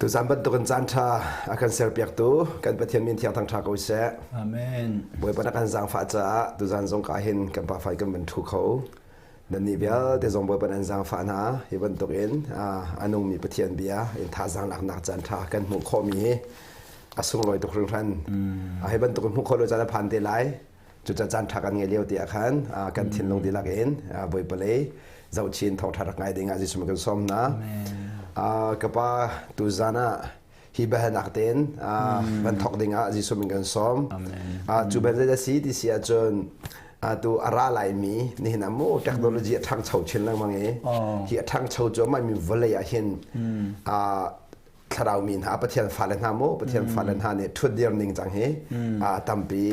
Tuzan bantukin caan ṭha a kan serpiaktu kan Pathian min thiang thangṭha ko seh. Amen. Bawipa na kan zaangfah caah tuzan zong ka hin kan pa fai kan van ṭhu kho. Nannih vialte zong Bawipa nan zaangfah hna. Hi bantukin a nungmi Pathian bia in thazaang laknak caan ṭha kan hmuh khawhmi hi a sunglawi tuk hringhran. Hi bantukin hmuh khawh lo caan a phan te lai. Cucaah caan ṭha kan ngei lio ti ah khan kan thinlung dihlak in Bawipa lei zohchin thawngṭha rak ngai ding ah Jesuh kan sawm hna. Ka pa tuzan ah hi biahalnak tein van thawk ding ah Jesuh min kan sawm. Cu ben zei si ti si ahcun tu a ra laimi nihin ah mu technology a ṭhangcho chin lengmang i hi a ṭhangcho cuahmah mi vawlei ah hin thlarau mi hna Pathian fale hna mu Pathian fale hna nih ṭhutdir ning cang hi tampi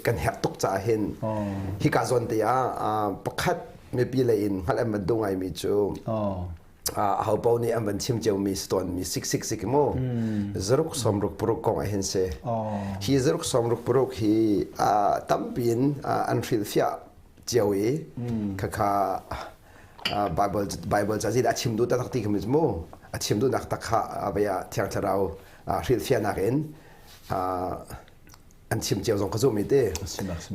kan herh tuk caah hin hika zawn te ah pakhat mipi lei in hngalh an van duh ngaimi cu aho paoh nih an van chim ciomi si tawnmi sik sik sik mu zaruk sawmruk paruk kong ah hin si hi zaruk sawmruk paruk hi tampi in an hrilhfiah cio i khakha Bible Bible ca a chim duh taktak ti kha mu a chim duhnak tak kha avei ah Thiang Thlarau hrilhfiahnak in an chim cio zong ka zumh i te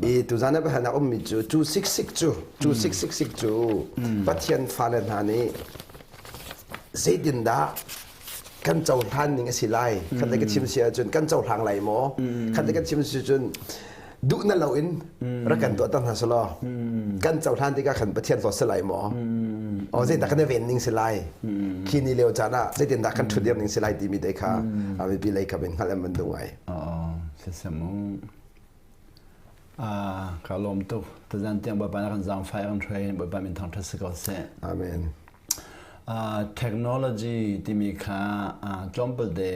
i tuzan ah biahalnak ummi cu cu sik sik cu cu sik sik sik cu Pathian fale hna nih zeitindah kan cohlan ning a si lai khat le ka chim si ahcun kan cohlang lai maw khat le ka chim si cun duh na lo in rak kan tuah tak hna selaw kan cohlan tikah khan Pathian hlawt si lai maw o zeidah kan i ven ning si lai khi ni lio caan ah zeitindah kan ṭhutdir ning si lai timi te kha mipi lei kam in hngalh an van duh ngai. Sasemu ka lawm tuk tazan tiang Bawipa na kan zaangfai kan hruai Bawipa min thangṭhat si ko seh. Amen. Technology timi kha tlawmpal te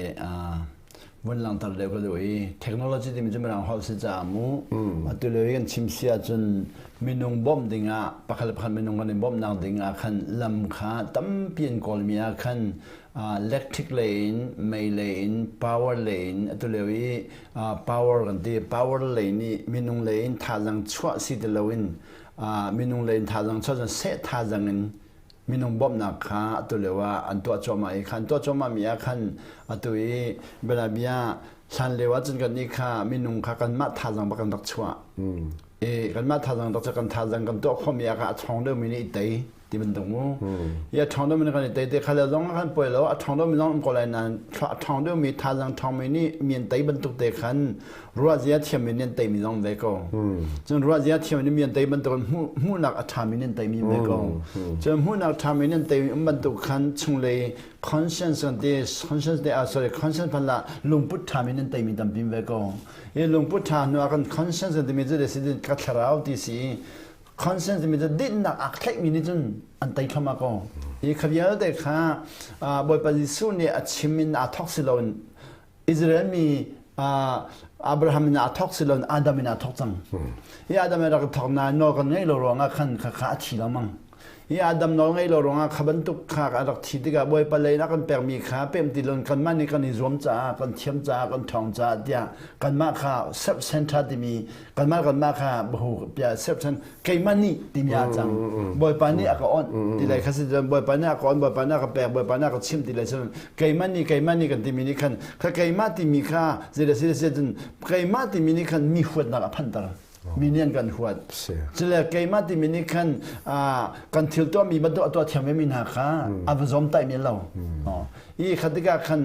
vun langhter deuh ka duh i technology timi cu mirang holh si caah mu atu lio i kan chim si ahcun minung bawmh dingah pakhat le pakhat minung kan i bawmhnak dingah khan lam kha tampi an kawlmi ah khan electric lei in mei lei in power lei in atu lio i power kan ti power lei nih minung lei in thazaang chuah si ti loin minung lei in thazaang chuah cun seh thazaang in minung bawmhnak kha atu lio ah an tuah cuahmah i khan tuah cuahmah mi ah khan atu i bianabia hlan lio ah cun kan nih kha minung kha kanmah thazaang bak kan rak chuah i kanmah thazaang rak chuah kan thazaang kan tuah khawhmi ah kha a ṭhawng deuhmi nih i tei ti bantuk mu i a ṭhawng deuhmi nih kan i tei te kha le zong khan poi lo a ṭhawng deuhmi zong um ko lai nain a ṭhawng deuhmi thazaang ṭhawngmi nih mi an tei bantuk te khan ruahzia thiammi nih an teimi zong ve ko. Cun ruahzia thiammi nih mi an tei bantuk in hmuhnak a ṭhami nih an teimi ve ko. Cun hmuhnak ṭhami nih an teimi um bantuk khan chunglei conscience kan ti conscience te ah sorry conscience phan lah lungput ṭhami nih an teimi tampi ve ko. I lungput ṭha hnu ah kan conscience kan timi cu si ka thlarau ti si conscience timi cu dinnak ak thlaihmi nih cun an tei thluahmah ko. I kha vialte kha Bawipa Jesuh nih a chim in aa thawk si loin Israel mi Abraham in aa thawk si loin Adam in aa thawk cang. Hi Adam in rak thawk nain nawl kan ngeih lo ruangah khan kha kha a thi lengmang. Hi Adam nawl ngeih lo ruangah kha bantuk kha a rak thi tikah Bawipa lei in a kan pekmi kha pem ti loin kanmah nih kan i zuam caah kan thiam caah kan ṭhawng caah tiah kanmah kha self center timi kanmah kanmah kha bahu piah self center keimah nih timi ah cang bawipa nih a ka onh ti lai kha si bawipa nih a ka onh bawipa nih a ka pek bawipa nih a ka chimh ti lai cun keimah nih keimah nih kan timi nih khan kha keimah timi kha zei si si cun keimah timi nih khan mi huatnak a phanter mi nih an kan huat cule keimah timi nih khan kan thil tuahmi bantuk a tuah thiam mi hna kha a va zawm taih men lo I kha tikah khan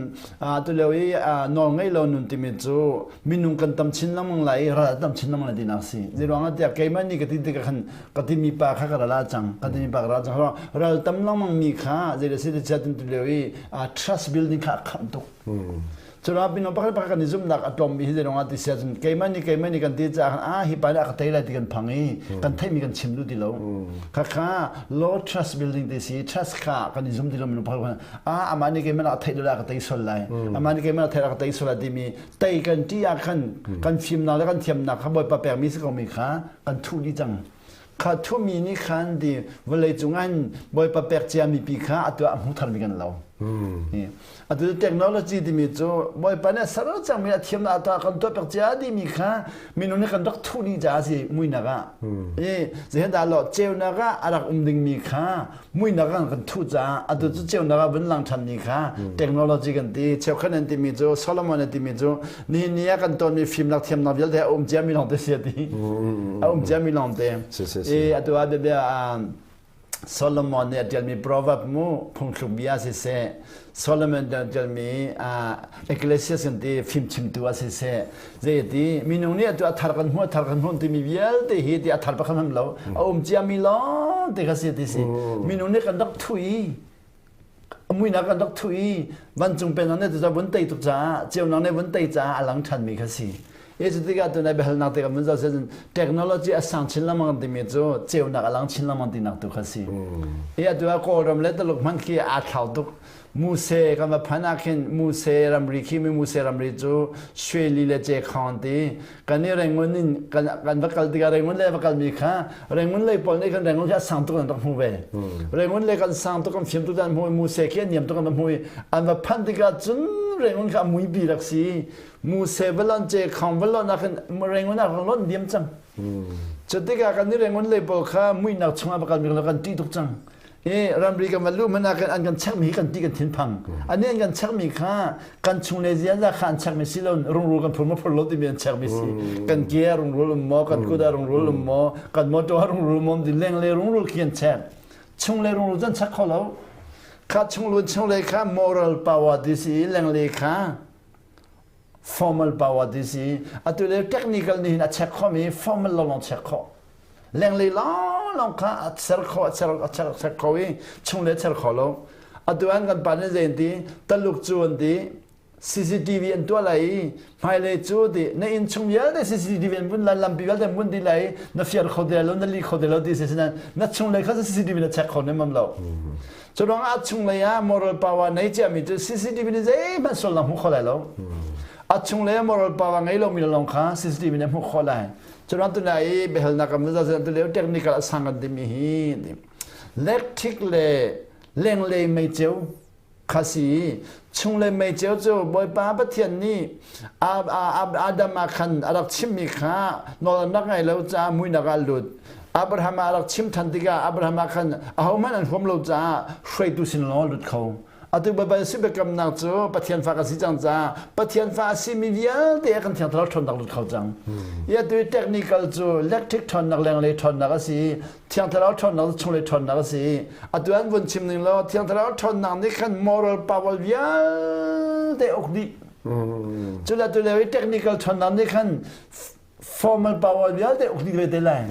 tulio i nawl ngei lo nun timi cu minung kan tam chin lengmang lai i ral a tam chin lengmang lai tinak si. Zeiruang ah tiah keimah nih ka ti tikah khan ka timi pa kha ka ral ah cang, ka timi pa ka ral cang. Ral tam lengmang mi kha zei le si te chia tulio i trust building kha a khamh tuk. Cura mino pakhat pakhat kan i zumhnak a tlawmmi hi zeiruang ah ti sia cun keimah nih keimah nih kan ti caah khan ah hi pa nih a ka tei lai ti kan phang i kan theihmi kan chim duh ti lo. Khakha low trust building ti si trust kha kan i zum ti lo mino pakhat khan ah amah nih keimah a theih lo ka tei sual lai amah nih keimah a theih ka tei sual lai timi tei kan ṭih ah khan kan fimnak le kan thiamnak kha Bawipa pekmi si komi kha kan thuh dih cang. Kha thumi nih khan ti vawlei cung an Bawipa pek ciami pi kha atu ah a hmu tharmi kan lo. Atu technology timi cu Bawipa nih a ser cangmi a thiamnak a tuah kan tuah piak cia dihmi kha minung nih kan rak thuh dih caah a si muinak ah. I zeihen dah lo ceunak ah a rak um dingmi kha muinak ah kan thuh caah atu cu ceunak ah vun lang ṭhanmi kha technology kan ti. Cheukhat an timi cu Solomon a timi cu nihin ni ah kan tawnmi fimnak thiamnak vialte a um ciami lawng te si a ti. A um ciami lawng te. I atu ah biabia Solomon nih a ṭialmi proverb mu phungthluk bia siseh, Solomon nih a ṭialmi Ecclesiastes kan ti fimchimtu ah siseh, zei ti minung nih atu a thar kan hmuh a thar kan hmuh timi vialte hi ti a thar pakhat hmanh lo a um ciami lawng te kha si ti si minung nih kan rak thuh i muinak kan rak thuh i vancung pennak nih tuca vun tei tuk caah ceunak nih vun tei caah a lang ṭhanmi kha si i cu tikah tunai biahalnak te kan vun zoh cun technology a sang chin lengmang timi cu ceunak a lang chin lengmang tinak tu kha si i atu ah Kawlram le Tuluk hmanh khi aa thlau tuk Muse kan va phan ah khin Muse ramri khi mi Muse ramri cu Shweli le Cekhong ti kan i Rangoon in kan kan va kal tikah Rangoon le va kalmi kha Rangoon lei pawl nih khan Rangoon khi a sang tuk an rak hmu ve Rangoon le kan sang tuk kan fiam tuk an hmu Muse khi a niam tuk an va hmu i an va phanh tikah cun Rangoon kha a muipi rak si Muse va lon ce khong va lon ah khan Rangoon ah rak lon diam cang cu tikah kan i Rangoon lei pawl kha muihnak chungah va kalmi kan ṭih tuk cang i ramri kan va luh hmanh ah khan an kan chekmi hi kan ti kan thinphang ani an kan chekmi kha kan chung le ziaza kha an chekmi si lo rungrul kan phur ma phur lo timi an chekmi si kan ke ah rungrul um maw kan kut ah rungrul um maw kan motor ah rungrul um maw ti leng le rungrul khi an chek chung le rungrul cu an chek kho lo kha chung lu chung le kha moral power ti si leng le kha formal power ti si atu le technical nih hin a check khomi formal lawng check khawh lenglei lawng kha a ser kho a ser a ser ser kho i chung le ser kho lo atu an kan pa nih zei an ti taluk cu an ti CCTV an tuah lai i hmailei cu ti na inn chung vialte CCTV an vun lai lampi vialte an vun di lai na fiar kho ti lo na li kho ti lo ti si sinan na chung lei kha CCTV na check kho nem lo Cu ruangah a chunglei ah moral power nei ciami cu CCTV nih zeihmanh sullam hmu kho lai lo. A chunglei ah moral power ngei lomi lawng kha CCTV nih hmuh khawh lai. Cu ruang tunai i biahalnak kam tu lio technical a sang kan timi hi electric le lenglei meiceu kha si chunglei meiceu cu Bawipa Pathian nih Adam ah khan a rak chimmi kha nawl an rak ngaih lo caah muinak ah lut. Abraham ah a rak chim ṭhan tikah Abraham ah khan ahohmanh an huam lo caah hruaitu sin lawng a lut kho. Atu Baibal si biakamnak cu Pathian fa kan si cang caah Pathian fa a simi vialte ah kan Thiang Thlarau ṭhawnnak lut kho cang. I atu i technical cu electric ṭhawnnak lenglei ṭhawnnak a si i Thiang Thlarau ṭhawnnak cu chunglei ṭhawnnak a si i atu an vun chim ning law Thiang Thlarau ṭhawnnak nih khan moral power vialte uk dih. Cu le atu lio i technical ṭhawnnak nih khan formal power vialte uk dih ve te lai.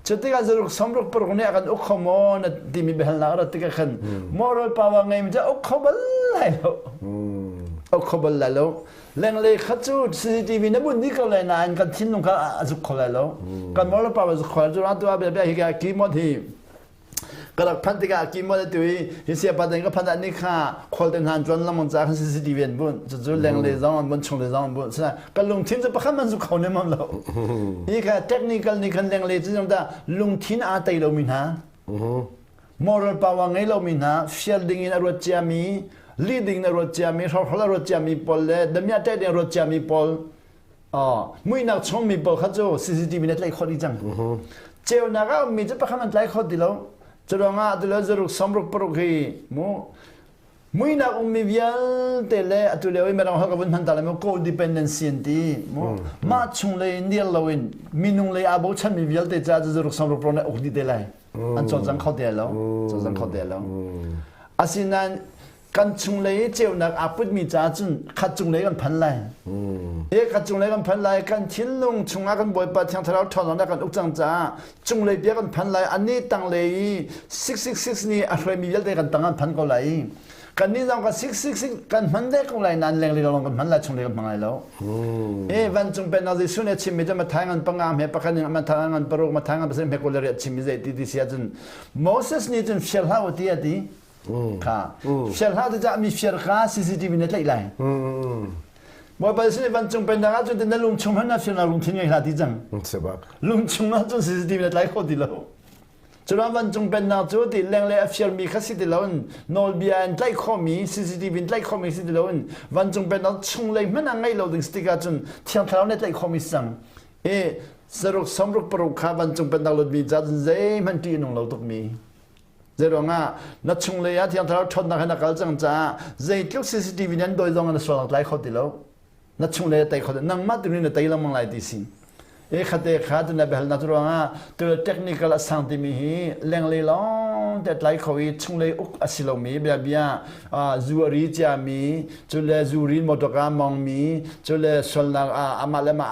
Cu tikah zaruk samruk paruk nih a kan uk kho maw na timi biahalnak a rat tikah khan moral power ngeimi cu uk kho bal lai lo. Uk kho bal lai lo. Lenglei kha cu CCTV na bunh dih ko lai nain kan thinlung kha a zuk kho lai lo. Kan moral power zuk kho lai. Cu ruang tu ah bia bia hi ka keyboard hi ka rak phanh tikah keyboard atu i hi siapa ding ka phanh ah ni kha khualte hna an tuan lengmang caah khan CCTV an bunh cucu lenglei zong an bunh chunglei zong an bunh sina ka lungthin cu pakhat man zu kho nem lo hi kha technical nih khan lenglei cu zong dah lungthin aa tei lomi hna moral power ngei lomi hna fial ding in a ruat ciami lih ding in a ruat ciami hrokhol a ruat ciami pawl le damiah ṭeh ding a ruat ciami pawl muihnak chungmi pawl kha cu CCTV na tlaih khawh dih cang. Ceunak a ummi cu pakhat an tlai kho ti lo. Cu ruangah atu le zaruk samruk paruk hi mu muihnak ummi vialte le atu lio i mirang holh ka vun hman ta lai mu codependency an ti mu mah chung lei nial loin minung lei aa bochanmi vialte ca cu zaruk samruk paruk nih uk dih te lai an cawlcang kho te lo cawlcang kho te lo asinain kan chunglei i ceunak aa putmi caah cun khat cunglei kan phan lai. E khat cunglei kan phan lai kan thinlung chungah kan Bawipa Thiang Thlarau ṭhawnnak kan uk cang caah cunglei bia kan phan lai ani tanglei i 666 nih a hruaimi vialte kan tang an phan ko lai i kannih zong kan 666 kan hman ve ko lai nain lenglei lawng kan hman lai chunglei kan hmang lai lo. E vancung pennak Jesuh nih a chimmi cu Matthai ngan panga hme pakhat in Matthai ngan paruk Matthai ngan pasarih hme kul le riat chimmi zei ti ti si ahcun Moses nih cun fial hlah u ti a ti. Kha fiar hlah ti cah mi fiar kha CCTV na tlaih lai. Bawipa sin vancung pennak ah cun na lung chung hmanh na fiar na lungthin ngei hlah ti cang. Lung chung ah cun CCTV na tlai kho ti lo. Curuang vancung pennak cu ti lenglei a fialmi kha si ti loin nawlbia in tlaih khawhmi CCTV in tlaih khawhmi si ti loin vancung pennak chunglei hmanh ah ngeih lo ding si tikah cun Thiang Thlarau nih tlaih khawhmi si cang. I saruk samruk paruk kha vancung pennak lutmi ca cun zeihmanh ṭih a nung lo tukmi. Zeiruangah na chunglei ah Thiang Thlarau ṭhawnnak he na kal cang caah zeitluk CCTV nih an dawi zong ah na sualnak tlai kho ti lo. Na chunglei a tei kho nangmah tu nih na tei lengmang lai ti si. E khate kha tu na biahalnak cu ruangah tu technical a sang timi hi lenglei lawng te tlai kho i chunglei uk a si lomi bia bia zu a ri ciami cu le zu rin motor mongmi cu le sualnak amah le mah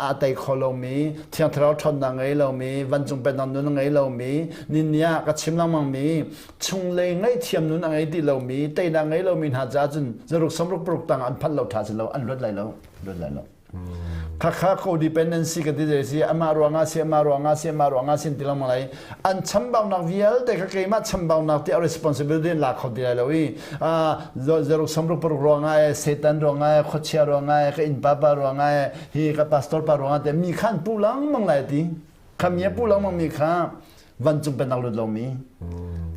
a tei kho lomi Thiang Thlarau ṭhawnnak ngei lomi vancung pennak nun a ngei lomi ninni ah ka chim lengmang mi chunglei ngaihthiam nun a ngei ti lomi teinak ngei lomi hna caah cun zaruk samruk paruk tang an phanh lo ṭha si lo an luat lai lo luat lai lo. Khakha codependency ka ti zei si amah ruangah si amah ruangah si amah ruangah sin ti lengmang lai an chambaunak vialte kha keimah chambaunak ti a responsibility la kho ti lai lo i zaruk samruk paruk ruangah e Satan ruangah e khuachia ruangah e ka innpa pa ruangah e hi ka pastor pa ruangah te mi khan pu lengmang lai ti kha mi a pu lengmang mi kha vancung pennak lut lomi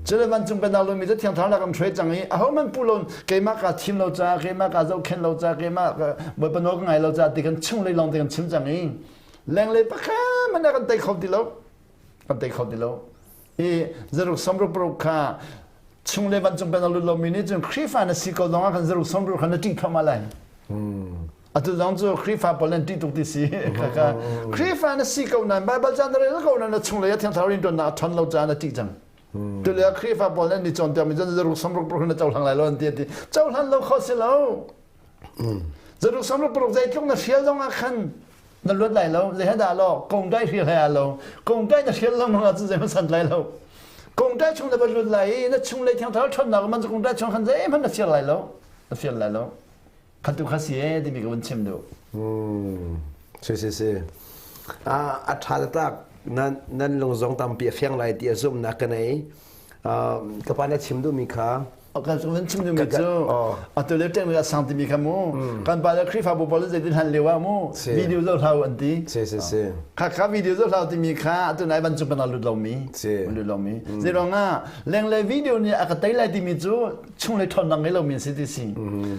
cule vancung pennak lutmi cu thiang thlarau nak an hruai cang i aho man pu lo keimah kaa thim lo ca keimah kaa zohkhenh lo ca keimah bawipa nawl ka ngai lo ca ti kan chunglei lawng te kan chim cang i lenglei pakhat man kan tei kho ti lo kan tei kho ti lo i zaruk samruk paruk kha chunglei vancung pennak lut lomi nih cun Khrihfa na si ko zong ah kan zaruk samruk kha na ṭih thluahmah lai. Atu zong cu Khrihfa pawl nan ṭih tuk ti si. Kaka Khrihfa na si ko nain Baibal ca na rel ko nain na chunglei ah Thiang Thlarau rianṭuannak a ṭhawn lo caah na ṭih cang. Tulio ah Khrihfa pawl nan i cawnpiakmi cu zaruk samruk paruk na cohlang lai lo an ti an ti. Cohlan lo kho si lo. Zaruk samruk paruk zeitluk na hrial zong ah khan na luat lai lo. Zei dah lo kongkai hrial hai lo. Kongkai na hrial lo ah cun zeihmanh san lai lo. Kongkai chung na va lut lai i na chunglei Thiang Thlarau ṭhawnnak man cu kongkai chung khan zeihmanh na fial lai lo. Na fial lai lo. Khatu kha si e timi ka vun chim duh. Si si si. A ṭha taktak nan nan lung zong tampi a fiang lai ti a zumhnak ka nei. Ka pa na chim duhmi kha kan vun chim duhmi cu atu le ṭeng a sang timi kha mu kan pa le Khrihfabu pawl zeitin han lio ah mu video zoh hlau an ti. Si si si. Kha kha video zoh hlau timi kha atu nai van cung kan lut lomi. Lut lomi. Zeiruangah lenglei video nih a ka tei lai timi cu chunglei ṭhawnnak ngei lomi an si ti si.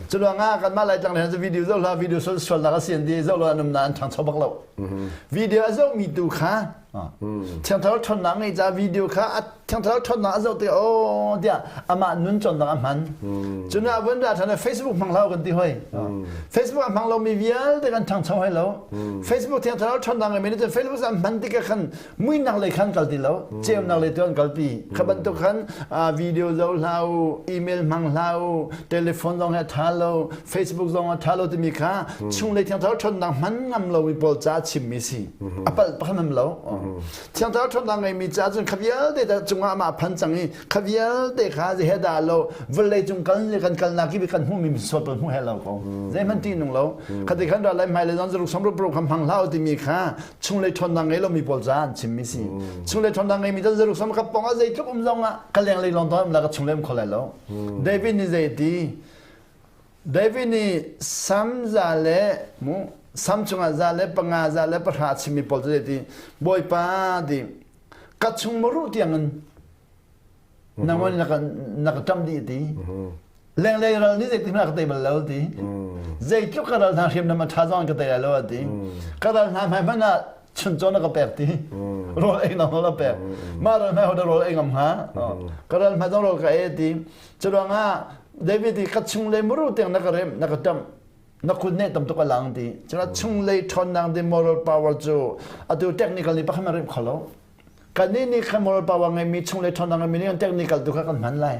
Cu ruangah kanmah Laitlang le video zoh hlah video sual sualnak a si an ti zoh lo an um na an ṭhangcho bak lo. Video a zohmi tu kha thiangthar ṭhawnnak ngei ca video kha a thiangthar ṭhawnnak a zoh te oh tiah amah nun cawnnak a hman. Cun ah vun ra ṭhan Facebook hmang hlah kan ti hoi. Facebook a hmang lomi vialte kan ṭhangcho hoi lo. Facebook thiangthar ṭhawnnak ngei mi nih cun Facebook an hman tikah khan muinak lei khan kal ti lo ceunak lei tu an kalpi kha bantuk khan video zoh hlah u email hmang hlah u telephone zong he tha lo facebook zong a tha lo timi kha chunglei thiangthar ṭhawnnak hman ngam lo mi pawl ca chimmi si a palh pakhat ngam lo thiangthar ṭhawnnak ngeimi ca cun kha vialte cungah amah phan cang i kha vialte kha he dah lo vawlei cung kal le kan kalnak ki kan hmuhmi sual pawl hmuh he lo ko zeihmanh ṭih nung lo khati khan ra lai hmai le zong zaruk samruk paruk kha hmang hlah u timi kha chunglei ṭhawnnak ngei lomi pawl ca an chimmi si. Chunglei ṭhawnnak ngeimi cu Jerusalem ka pawng ah zeitluk um zong ah ka lenglei lawng tuah um la ka chunglei um kho lai lo. David nih zei ti? David nih Sam za le mu Sam chungah za le panga za le pahra chimmi pawl cu zei ti? Bawipa ti ka chung maruh tiangin nangmah na ka na ka ṭam dih ti lenglei ral nih zeitik hmanh a ka tei bal lo ti zeitluk ka ral hna hriamnam a ṭha zong ka tei lai lo ti ka ral hna hmai hmanh ah chuncaw na ka pek ti rawl ei na rawl a pek mah ral hmai ho rawl ei ngam hnga ka ral hmai zong rawl ka ei ti curuangah David i ka chung le muru tiang na ka rem na ka ṭamh na kut ne tam tuk a lang ti cuna chunglei ṭhawnnak di moral power cu atu technical nih pakhat ma rem kho lo Kannih nih khan moral power ngeimi chunglei ṭhawnnak ngeimi nih technical tu kha kan hman lai.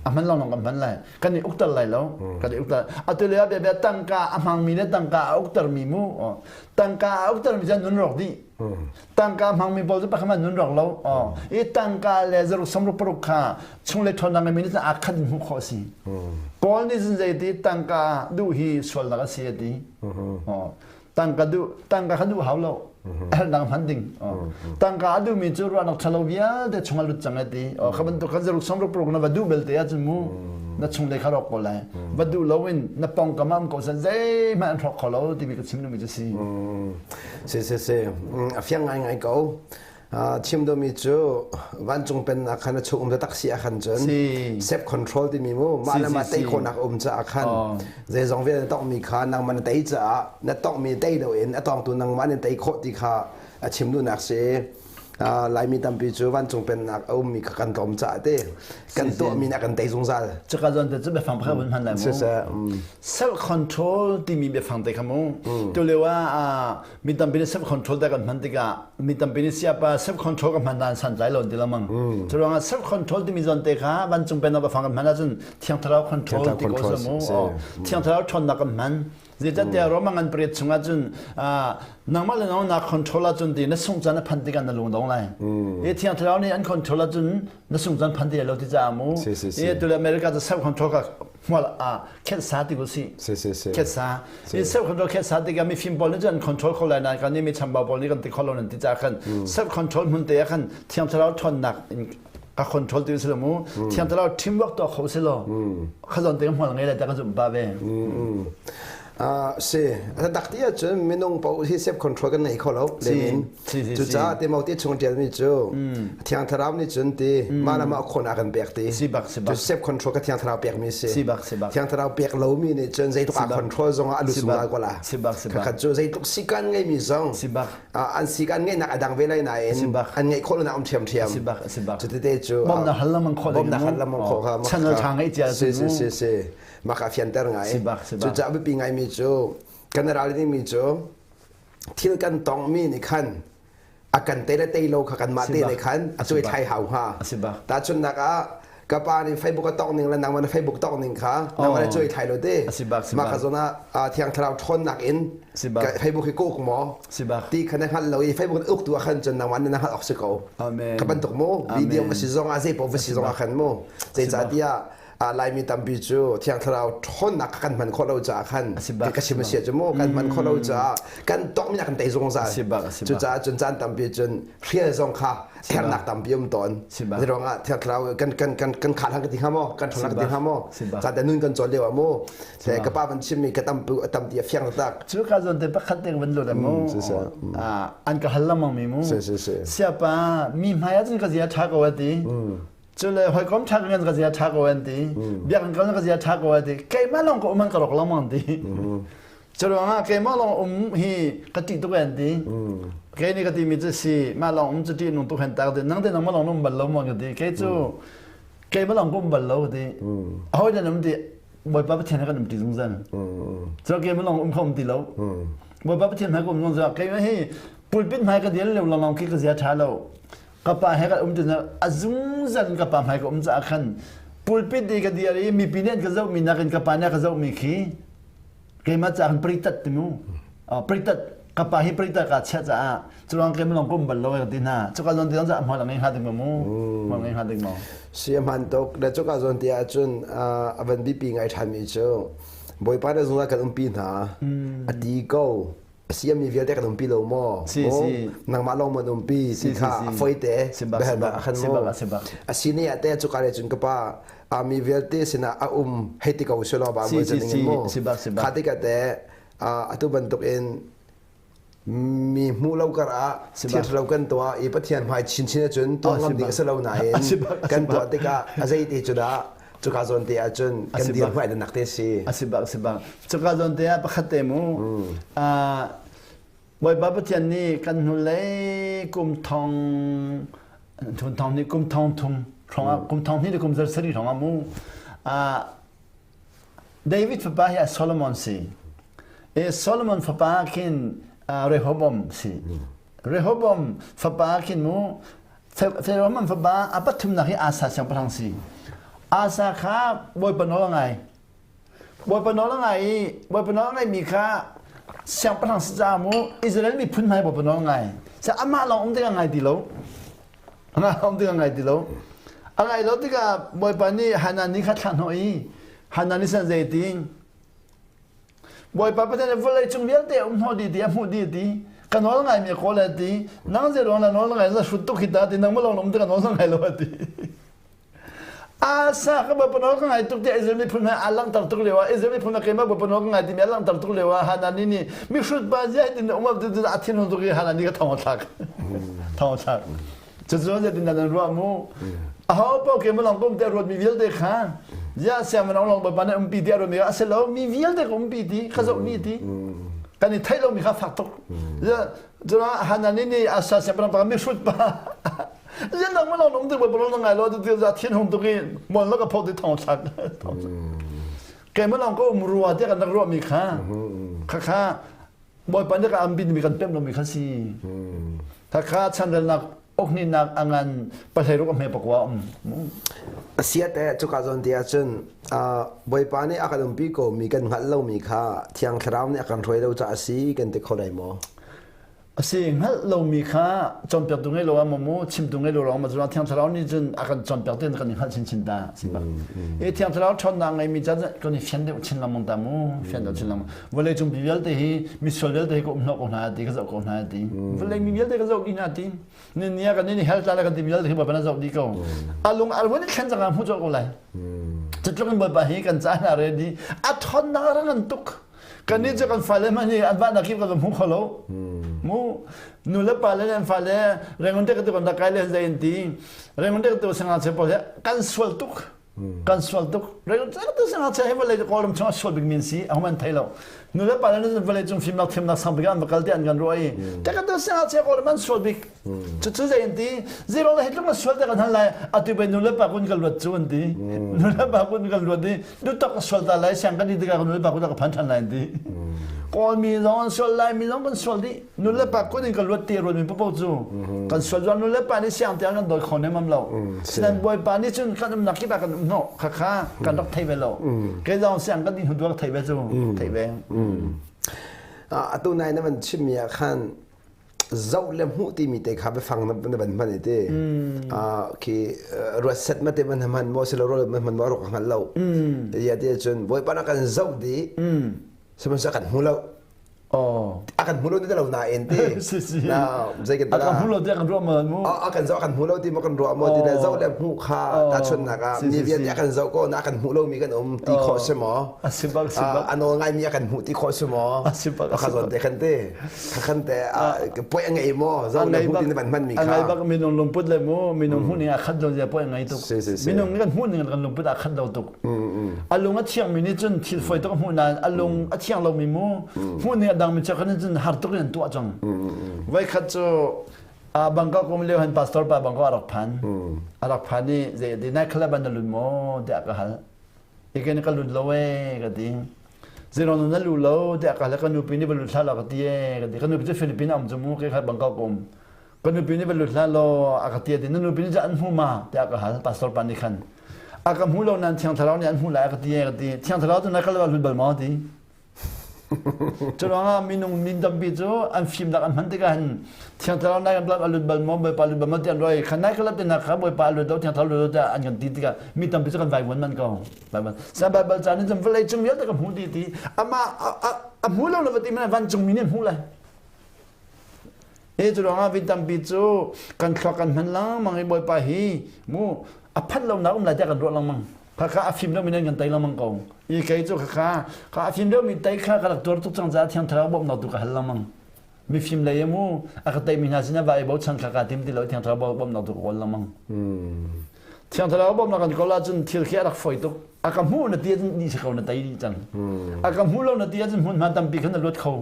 A hman lawnglawng kan hman lai. Kan i ukter lai lo. Kan i ukter. Atu lio ah bia tangka a hmangmi le tangka a uktermi mu. Tangka a uktermi cu nun rawk dih. Tangka a hmangmi pawl cu pakhat nun rawk lo. I tangka le zaruk samruk paruk kha chunglei ṭhawnnak ngeimi nih cun aa khat in hmuh khawh a si. Paul nih cun zeiti tangka duh hi sualnak a si a ti. Tangka duh tangka kha duh hau lo hernak hman ding tangka a duhmi cu ruahnak ṭhalo vialte chung a lut cang ai ti kha bantuk khan zaruk samruk paruk na va duh belte ahcun mu na chung lei kha rawk ko lai va duh loin na pawngkam ah um ko san zeihmanh an hrawk kho lo timi ka chim duhmi cu si si si si a fiang ngai ngai ko. Chim dawmi cu vancung pennak khan a chung um taktak si ah khan cun self control timi mu mah le mah tei khawhnak um caah khan zeizong vialte tongmi kha nangmah na tei caah na tongmi tei loin a tongtu nangmah nih tei khawh ti kha a chim duhnak si. Laimi tampi cu vancung pennak a ummi kha kan tlawm caah te kan tuahmi nih a kan tei zungzal. Cuka zawn te cu biafang pakhat vun hman lai mu. Self control timi biafang te kha mu. Tu lio ah mi tampi nih self control te kan hman tikah mi tampi nih siapa self control ka hman dan santlai lo ti lamang. Cu ruangah self control timi zawn te kha vancung pennak biafang kan hman ahcun thiang thlarau control ti ko sa mu. Thiang thlarau ṭhawnnak kan hman. Zeicahtiah Roma ngan pariat chungah cun nangmah le nangmah na control ahcun ti na sungh caan a phanh tikah na lung dong lai. I Thiang Thlarau nih an control ahcun na sungh caan phan ti lo ti caah mu. I tule America cu self control ka hmual ah khet sa ti ku si. Khet sa. I self control khet sa tikah mifim pawl nih cun an control kho lai nain kan nih mi chambau pawl nih kan ti kho lo nan ti caah khan self control hmun te ah khan Thiang Thlarau ṭhawnnak in ka control ti si lo mu thiang thlarau teamwork tuah kho si lo kha zawn te hmual ngei lai ta ka zumh pa ve. Si tak ti ahcun minung paoh hi self control kan nei kho lo lemin cucaah Timote chung ṭialmi cu thiang thlarau nih cun ti mah le mah khon a kan pek ti. Si bak si bak. Self control ka thiang thlarau pekmi si. Si bak si bak. Thiang thlarau pek lomi nih cun zeitluk a control zong ah a lu sungzal ko la. Si bak si bak. Khat cu zeitluk sikan ngeimi zong si bak. An sikan ngeihnak a dang ve lai nain an ngeih khawh lonak um ṭhiamṭhiam. Si bak si bak. Cutete cu bom na hal lamang khawh. Bom na hal lamang khawh kha. Channel ṭha ngeih cia. Si si si si. Maka fianter ngai. Si bak si bak. Cucaah biapi ngaimi cu kan ral dingmi cu thil kan tongmi nih khan a kan tei le tei lo kha kanmah te nih khan a cuai thlai hau hnga. Tahchunhnak ah ka pa nih Facebook a tawk ning le nangmah na Facebook tawk ning kha nangmah na cuai thlai lo te. Mah kha zawn ah Thiang Thlarau ṭhawnnak in Facebook hi ka uk maw ti kha na hngalh lo i Facebook na uk tu ah khan cun nangmah nih na hngalh awk si ko. Ka bantuk mu video va si zong ah zei paoh va si zong ah khan mu zeicahtiah Laimi tampi cu Thiang Thlarau ṭhawnnak kha kan hman khawh lo caah khan ka chim a si cu mu kan hman khawh lo caah kan tawkmi kan tei zungzal. Cucaah cun caan tampi cun hrial zong kha hernak tampi um tawn. Zeiruangah Thiang Thlarau kan kan kan kan khah hlang ka ti hnga maw kan ṭhawn ka ti hnga maw caan te nun kan cawn lio ah mu ka pa van chimmi ka tam tam ti a fiang taktak. Cu ka zawn te pakhat te van lut mu an ka hal lengmang mi mu siapa mi hmai ah cun ka zia ṭha ko a ti. Cule hawikom ṭha kan ka zia ṭha ko an ti. Biakinn kal ka zia ṭha ko an ti. Keimah lawng ka um an ka rok lengmang ti. Cu ruangah keimah lawng um hi ka ṭih tuk an ti. Kei nih ka timi cu si mah lawng um cu ṭih nung tuk hen tak ti. Nang te nangmah lawng um bal lo maw ka ti. Kei cu keimah lawng ka um bal lo ka ti. Aho dan um ti Bawipa Pathian he kan um ti zungzal. Cu keimah lawng um kha um ti lo. Bawipa Pathian he ka um zungzal. Keimah hi pulpit hmai ka dil lo lawng khi ka zia ṭha lo. Ka pa he kan um ti a zungzal in ka pa hmai ka um caah khan pulpit i ka dir i mipi nih an ka zohmi nakin ka pa nih a ka zohmi khi keimah caah khan pritat ti mu pritat ka pa hi pritat ka chiah caah curuang keimah lawng ka um bal lo ka ti hna cuka zawn ti zong hmual a ngei hnga ding mu hmual ngei hnga ding maw. Si a hman tuk le cuka zawn ti ahcun a van bipi ngai ṭhanmi cu Bawipa na zungzal kan umpi hna a ti ko siami vialte kan umpi lo maw? Si si. Nangmah lawng man umpi ti kha a foi te biahalnak ah khan mu. A si ni ah te cuka le cun ka pa mi vialte sinah a um hei ti ko selaw ba mu cun ning mu. Kha tikah te atu bantuk in mi hmuh lo kar ah thil lo kan tuah i Pathian hmai chinchin ahcun tuah ngam ding a si lo nain kan tuah tikah a zei te cu dah cuka zawn te ahcun kan dir hmai nak te si. A si bak si bak. Cuka zawn te ah pakhat te mu. Bawipa Pathian nih kan hnulei kum thong thun thong nih kum thong thum hrawng kum thong hnih le kum zarh hrawng ah mu David fapa hi Solomon si. E Solomon fapa khin Rehoboam si. Rehoboam fapa khin mu Rehoboam fapa a pathumnak hi Asa siangpahrang si. Asa kha Bawipa nawl a ngai. Bawipa nawl a ngai i Bawipa nawl a ngaimi kha siangpahrang si caah mu Israel miphun hmai Bawipa nawl a ngai. Sa amah lawng um tikah ngai ti lo. Amah lawng um tikah ngai ti lo. A ngai lo tikah Bawipa nih Hanani kha thlah hnawh i Hanani san zei ti Bawipa Pathian nih vawlei cung vialte a um hnawh dih ti a hmuh dih ti ka nawl ngaimi a kawl a ti nang zei ruang na nawl ngai na hrut tuk hi ta ti nang ma lawng um ti ka nawl ngai lo a ti. Asa ka Bawipa nawl ka ngai tuk ti Israel miphun he aa langhter tuk lio ah Israel miphun keimah Bawipa nawl ka ngai timi a langhter tuk lio ah Hanani nih mihrut pa zia tin um ti a thinhung tuk i Hanani ka thong a thlak. Thong thlak. Cucu zeitin dah nan ruah mu? Aho paoh ke malong kum te ruat mi vialte kha ya siang manong long bawipa nih umpi ti a ruat mi a si lo mi vialte ka umpi ti ka zoh mi ti kan i theih lo mi kha fak tuk. Cuna Hanani nih Asa siangpahrang pa mi hrut pa Zian dang malong um ti bawipa long ngai lo tu ti za thin hung tuk i mon lo ka phot ti thong thlak. Ke malong ko um rua te kan rak ruah mi kha kha kha Bawipa nih ka ambin mi kan pem lomi kha si. Khakha chanrelnak okninak a ngan pahleiruk a hme pakua um. Asiat eh cuka zawn ti ahcun Bawipa nih a kan umpi ko mi kan hngalh lomi kha Thiang Thlarau nih a kan hruai lo caah a si kan ti kho lai maw? A si hngalh lomi kha cawnpiaktu ngei lo ah maw mu chimtu ngei lo lawng ma cu Thiang Thlarau nih cun a kan cawnpiak tin kan i hngalh chinchin ta si bak. I Thiang Thlarau ṭhawnnak ngeimi ca kan i fian deuh chin lengmang ta mu fian deuh chin lengmang. Vawlei cung mi vialte hi misual vialte hi ka um hnawh ko hna ti ka zoh ko hna ti. Vawlei mi vialte ka zoh dih hna ti. Ni ni ah kan ni hell tla le kan ti vialte hi Bawipa na zoh dih ko. A lung a ruan i thlen cang ah hmu colh ko lai. Cutluk in Bawipa hi kan ca hna ready. A ṭhawnnak a ra ngan tuk. Kannih cu kan fale hmanh hi an vahnak kip kan hmu kho lo. Mu nu le pa le an fale Rangoon te ka tu kan rak kai le zei an ti. Rangoon te ka tu sangah che pawl kan sual tuk. Kan sual tuk. Rangoon te ka tu sangah che hi vawlei Kawlram chung a sual bik min si ahom an thei lo. Nu le pa le vawlei cung fimnak thiamnak sang bik an va kal te an kan ruah i. Te ka tu sangah che Kawlram an sual bik. Cucu zei an ti? Zero le hi tluk na sual te kan hal lai. Atu bei nu le pa kun kan luat cu an ti. Nu le pa kun kan luat i nu tak ka sual ta lai siang kan i tikah nu le pa kun ka phan ṭhan lai an ti. Kawlmi zong an sual lai mi zong kan sual dih. Nu le pa kun in ka luat ti ruat mi paoh cu kan sual zuan nu le pa nih siang tiang kan dawi kho nemam lo. Sinan Bawipa nih cun kan umnak kip ah kan um hnawh khakha kan rak thei ve lo. Kei zong siang kan din hnu rak thei ve cu thei ve. Atu nai na van chimmi ah khan zoh le hmuh timi te kha biafang na van hman i ti khi ruat set ma te man hman maw silo ruat man hman maw rok hngal lo ya ti cun bawipa na kan zoh di sihmanhsehlaw kan hmu lo Oh. A kan hmu lo ti lo nain ti. Si si. Na zei kan A kan hmu lo ti kan ruah ma mu. A kan zoh kan hmu lo ti ma kan ruah mo ti le zoh le hmuh kha tahchunhnak ah mi vialte a kan zoh ko na kan hmuh lo mi kan um ti khawh si maw? A si bak si bak. A nawl ngai mi a kan hmuh ti khawh si maw? A si bak. Ka zawn te khan te. Khakhan te poi a ngei maw zo na hmuh tin van hman mi kha a ngei bak minung lungput le mu minung hmuh ning a khat lo zia poi a ngei tuk minung kan hmuh ning kan lungput a khat lo tuk a lung a thiang mi nih cun thil foi tuk hmuh nain a lung a thiang lo mi mu hmuh ning a dang mi cu kan cun har tuk in an tuah cang voi khat cu a Bangkok um lio han pastor pa Bangkok a rak phan a rak phan i zei ti nai khala ban na lun maw tiah ka hal Iken ka lut lo ee ka ti. Zeiruang na lu lo tiah ka hal ka nupi nih va lut hlah law ka ti ee ka ti. Ka nupi cu Philippines a um cu mu ke kha Bangkok um. Ka nupi nih va lut hlah law a ka ti a ti. Na nupi nih cu an hmu ma tiah ka hal pastor pa nih khan. A ka hmu lo nain Thiang Thlarau nih an hmuh lai a ka ti ee ka ti. Thiang Thlarau cu na kal va lut bal maw ti. Curuangah minung min tampi cu an fimnak an hman tikah hin Thiang Thlarau nai kan a lut bal maw Bawipa lut bal maw ti an ruah i kha nai ka lat tinak kha Bawipa a lut lo Thiang Thlarau lut lo tiah an kan ti tikah mi tampi cu kan vaivuan man ko. Baibal Sa Baibal ca nih cun vawlei cung vialte ka hmu ti ti amah a hmu lo lo va ti mana vancung mi nih an hmuh lai. E cu ruangah vi tampi cu kan thluak kan hman lengmang i Bawipa hi mu a phanh lonak um lai tiah kan ruah lengmang. Khakha a fim lomi nan kan tei lengmang ko. I kei cu khakha kha a fim lomi tei kha ka rak tuar tuk cang caah Thiang Thlarau bawmhnak tu ka hal lengmang. Mifim lei mu a ka teimi hna sinah va i bochan kha kaa tim ti lo Thiang Thlarau bawmhnak tu ka kawl lengmang. Thiang Thlarau bawmhnak kan kawl ahcun thil khi a rak fawi tuk. A ka hmuh na ti ahcun ni si ko na tei dih cang. A ka hmu lo na ti ahcun hmunhma tampi khan na luat kho.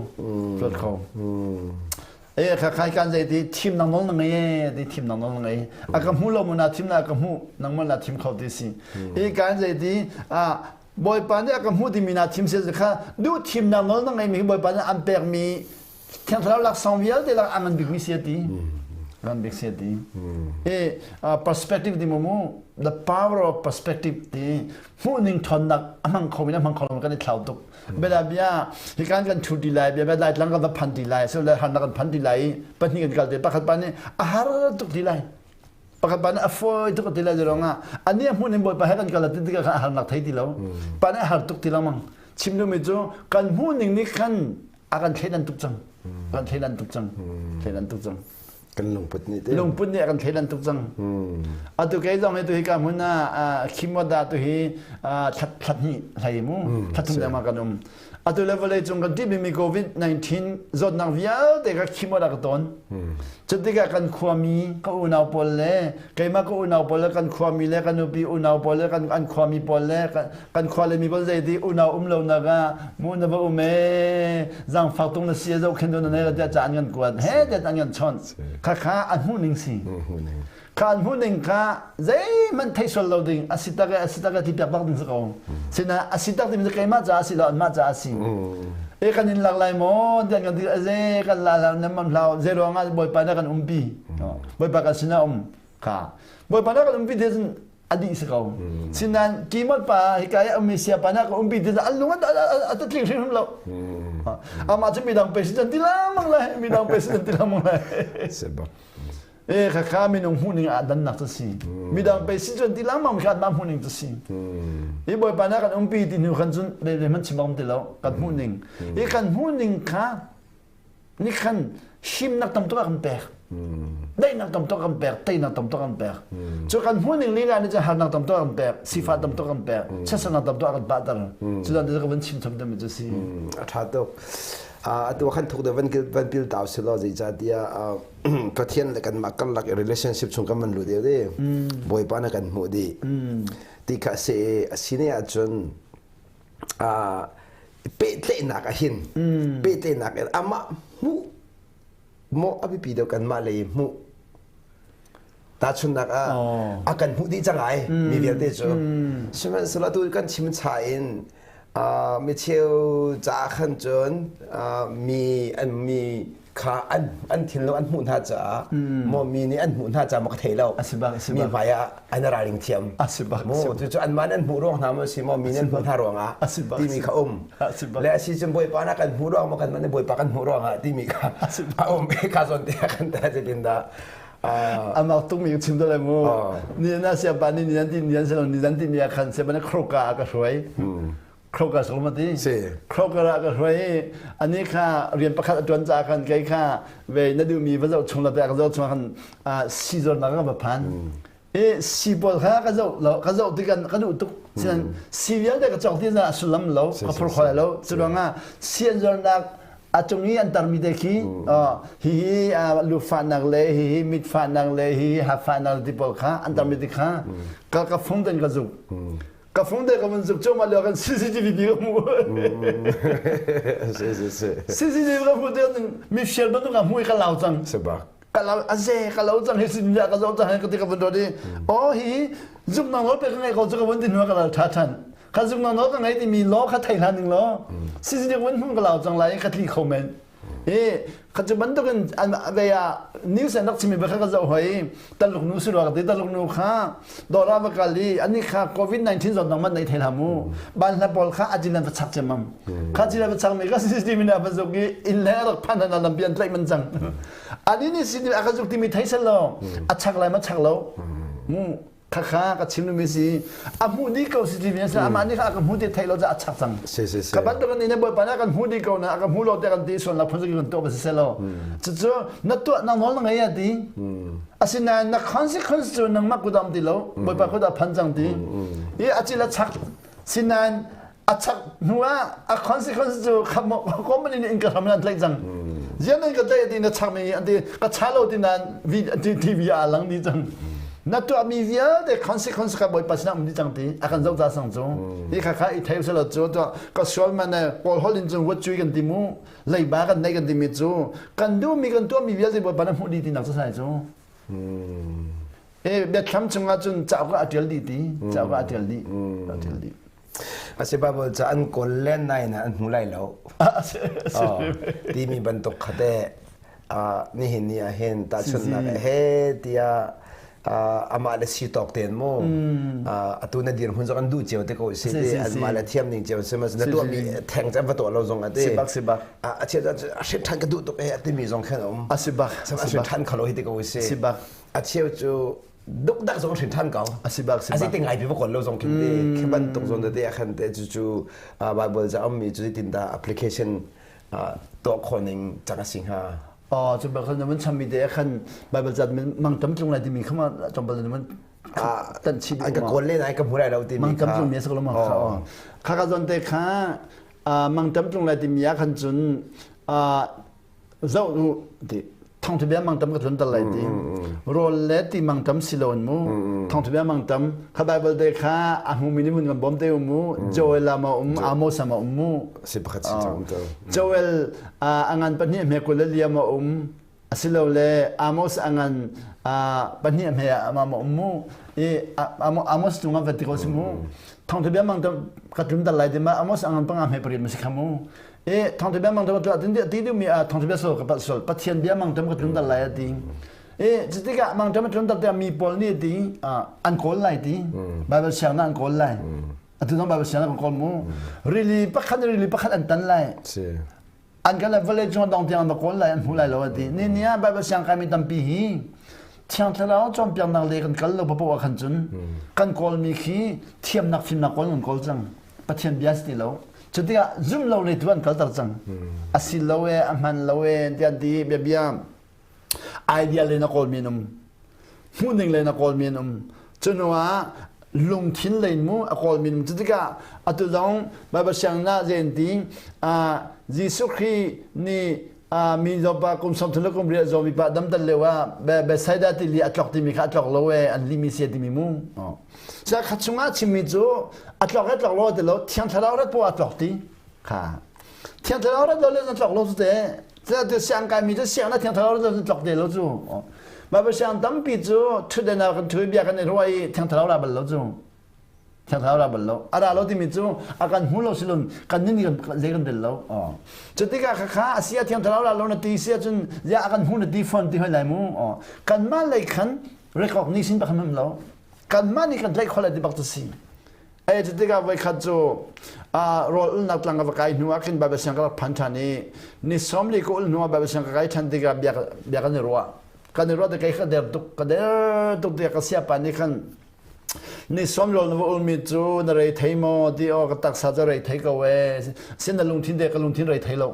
Luat kho. E kha khai kan zei ti thimnak nawl na ngei e ti thimnak nawl na ngei. A ka hmu lo mu na thim na ka hmu nangmah na thim kho ti si. I kan zei ti a Bawipa nih a ka hmu timi na thim si kha duh thimnak nawl na ngei mi Bawipa nih an pek mi Thiang Thlarau laksawng vialte lak a ngan bikmi si a ti. Ngan bik si a ti. I perspective ti mu mu the power of perspective ti hmuhning ṭhawnnak a hmang kho mi le hmang kho lo kan i thlau tuk. Bela bia hi kan kan ṭhu ti lai bia bia lai tlang kan va phan ti lai so le harnak kan phan ti lai i pahnih kan kal te pakhat pa nih a har tuk ti lai pakhat pa nih a fawi tuk ti lai ruangah ani a hmun in bawipa he kan kal ti tikah khan a harnak thei ti lo pa nih a har tuk ti lengmang chim duhmi cu kan hmuhning nih khan a kan thleidan tuk cang kan thleidan tuk cang thleidan tuk cang kan lungput nih te lungput nih a kan thleidan tuk cang atu kei zong hi tu hi ka hmun ah khimoda tu hi thlat thlat hnih hlei mu thlat thum deuh ma kan um. Atu le vawlei cung kan ṭihmi COVID-19 zawtnak vialte kha khim awk ka tawn. Cutikah kan khuami ka unau pawl le keimah ka unau pawl le kan khuami le kan nupi unau pawl le kan an khuami pawl le kan khua le mi pawl zeiti unau um lo nak ah mu na va um ee zaangfak tung na si zohkhen tu na nei tiah ca an kan kuat he tiah an kan chawnh. Khakha an hmuh ning si. Khan hmuhning kha zeihmanh theih sual lo ding a si tak e a si tak e ti piak bak ding si ko. Sina a si tak timi cu keimah caah a si lo anmah caah a si. E kan in lak lai maw tian kan ti ze kan la la nan mam hlau ze ruangah Bawipa na kan umpi. Bawipa kan sinah um kha. Bawipa na kan umpi te cun a dih si ko. Sinan kimot pa hika i ummi sia pa na ka umpi te an lung a tling hrimhrim lo. Amah cu midang pe si can ti lamang lai midang pe si can ti lamang lai. E khakha minung hmuhning ah dannak cu si. Midang pe si cun ti lengmang kha anmah hmuhning cu si. Hi Bawipa nih kan umpi ti hnu khan cun le hmanh chim awm ti lo kan hmuhning. Hi kan hmuhning kha ni khan himnak tam tuk a kan pek. Daihnak tam tuk a kan pek, teinak tam tuk a kan pek. Cu kan hmuhning lila nih cun harnak tam tuk a kan pek, sifah tam tuk a kan pek, chiatsernak tam tuk a kan pahter. Cu dan ka van chim chom dami cu si. A ṭha tuk. Atu khan thuk de van van pil tau si lo zeicahtiah Pathian le kanmah karlak i relationship chung kan van lut deuh di Bawipa na kan hmuh dih ti kha a si i a si ne ahcun pehtlaihnak ah hin pehtlaihnak in amah hmuh maw a biapi deuh kanmah lei hmuh tahchunhnak ah a kan hmuh dih cang ai mi vialte cu sihmanhsehlaw atu kan chim cha in micheu caah khan cun mi an mi kha an an thinlung an hmuh hna caah maw mi nih an hmuh hna caah maw ka thei lo mi hmai ah an ralring thiam maw cucu anmah an hmuh ruang hna maw si maw mi nih an hmuh hna ruangah timi kha um le a si cun bawipa na kan hmuh ruang maw kan mah bawipa kan hmuh ruangah timi kha a um ka zawn te ah kan ta zeitin dah amak tukmi ka chim dole mu ni na sia pa ni ni nan ti ni nan selo ni nan ti mi ah khan sia pa na khroka a ka hruai Kroger ma ti Kroger ah ka hruai i ani kha rian pakhat a tuan caah khan kei kha ve na duhmi va zoh chung la te ka zoh chung khan si zawtnak ka va phan i si pawl kha ka zoh lo ka zoh tik ka duh tuk sinan si vialte ka cawk ti na sullam lo ka phur khoi lo cu ruangah si an zuarnak a cung i an tarmi te khi hihi lufahnak le hihi mitfahnak le hihi hafahnak ti pawl kha an tarmi te kha ka ka fung ten ka zuk ka phone te ka van zuk cu ma lio kan CCTV bi ka hmu CCTV ka hmu te mi fial bantuk ka hmu i ka lau cang ka lau a ze ka lau cang hi sin ka zo cang ka ti ka van dot i oh hi zuk nang lo pe ka ngai ko cu ka van ti hnu ka lau tha than ka zuk nang lo ka ngai ti mi lo kha thei hlan ding lo CCTV van hmu ka lau cang lai ka tli kho men I kha cu bantukin an ve ah news an rak chimmi kha ka zoh hoi taluk nu si rua ka ti taluk nu kha dawr ah va kal i ani kha covid-19 zawtnak man nei thei hlah mu ban hla pawl kha a cin an va chak ciammam kha cin an va chak mi kha CCTV nih a va zuk i inn le a rak phan an lampi an tlaih man cang ani nih CCTV a ka zuk timi thei sel lo a chak lai ma chak lo mu Khakha ka chim mi si a hmuh dih ko si ti si amah nih kha a ka hmu ti theih lo ca a chak cang ka bantuk in ne bawipa na kan hmu dih ko na a ka hmu lo te kan ti sual nak phun kan tuah ba si selo cucu na tuah na nawl na ngei a ti asinain na consequence cu nangmah kudam ti lo bawipa kut ah phan cang ti i a cil a chak sinain a chak hnu ah a consequence cu company nih in ka hram an tlaih cang zian in ka tlaih ti na chak mi an ti ka cha lo ti nan TV ah lang di cang na tuah mi vialte consequence ka bawipa sinah um di cang ti a kan zoh ta sang cu hi kha kha i thei selo cu to ka sual man ne kawl hol in cun wat cui kan ti mu leiba kan nei kan ti mi cu kan duh mi kan tuah mi vialte bawipa na hmuh di ti nak cu sai cu e biathlam chungah cun cauk ah a ṭial dih ti cauk ah a ṭial dih a ṭial dih A si Bible ca an kawl len nain an hmu lai lo. Timi bantuk kha te nihin ni ah hin tahchunhnak he tiah amah le si tawk ten mu atu na dirhmun zong an duh cio te ko si ti anmah le thiam ning cio si ma na tuah mi theng cam va tuah lo zong ati sibak sibak a chia a hrin than ka duh tuk e timi zong khan um a sibak a hrin than khalo hi te ko si sibak a cheu cu dukdak zong hrin than ko a si bak si a si te ngai pi va lo zong khin te khi bantuk zon te a khan te cu cu bible za am mi cu tin da application tuah khawh ning cang a si hnga Oh, cu bak khan mun cham mi te khan Bible zat mang tam tlung lai timi khama tlawmpal mun tan chi an ka kawl le nai ka hmu lai lo timi mang tam tlung mi sa ko ma kha kha ka zon te kha. Mangṭam tlung lai timi ah khan cun zoh u ti thawngṭha bia mangṭam ka tlunter lai ti rawl le ti mangṭam si lo in mu thawngṭha bia mangṭam kha Bible te kha a hmumi nih mun kan bawm te u mu Joel ah ma um Amos ah ma um mu si pakhat si um to Joel a ngan pahnih hme kul le liam a um asilole Amos a ngan pahnih hme ah ma um mu i Amos cungah va ti ko si mu thawngṭha bia mangṭam ka tlunter lai ti ma Amos a ngan panga hme pariat ma si kha mu e thawngṭha bia mangṭam ka tlun ti duhmi ah thawngṭha bia sol ka palh sol Pathian bia mangṭam ka tlun dal lai a ti e cutikah mangṭam a tlun dal tikah mi pawl nih ti an kawl lai ti Bible siangnak an kawl lai atu zong Bible siangnak an kawl mu rili pakhat rili pakhat an tan lai an kan le vawlei cung dong tiang an va kawl lai an hmu lai lo a ti ni ni ah Bible siang kaimi tampi hi Thiang Thlarau cawnpiaknak le kan kal lo papoh ah khan cun kan kawlmi khi thiamnak fimnak kawl kan kawl cang Pathian bia si ti lo cu tikah zum lo le tu an kalter cang a si lo e a hman lo e tiah ti bia bia idea le na kawl mi an um hmuhning le na kawl mi an um cu hnu ah lungthin lei mu a kawl mi an um cu tikah atu zong Bible sianginn ah zei an ti Jesuh Khrih nih mi zawpa kum sawm thum le kum riat zawmi pa damter lio ah Bethsaida tili a tlok timi kha a tlok lo e an limi sia timi mu Sa kha chungah chimmi cu a tlok e tlok lo ti lo thiang thlarau rat poah a tlok ti kha thiang thlarau rat lo le na tlok lo cu te te siang kai mi cu siang na thiang thlarau rat lo na tlok te lo cu Bible siang tampi cu thutden ah kan thu bia kan i ruah i thiang thlarau ra bal lo cu thiang thlarau ra bal lo a ra lo timi cu a kan hmu lo silun kan nin kan zei kan rel lo cu tikah kha kha a sia thiang thlarau ra lo na ti sia cun ya a kan hmu na ti fon ti hoi lai mu kanmah lei khan recognition bak ham lo kanmah nih kan tlaih khawh lai ti bak cu si e cu tikah voikhat cu rawl ulnak tlang ka va kai hnu ah khin Bible siang ka rak phan ṭhan i ni sawmli ka ul hnu ah Bible siang ka kai ṭhan tikah bia bia kan i ruah kan i ruah tik kei ka der tuk ka der tuk tiah ka siapa nih khan ni sawm rawl na va ulmi cu na rei thei maw ti aw ka taksa cu rei thei ko e sin na lungthin te ka lungthin rei thei lo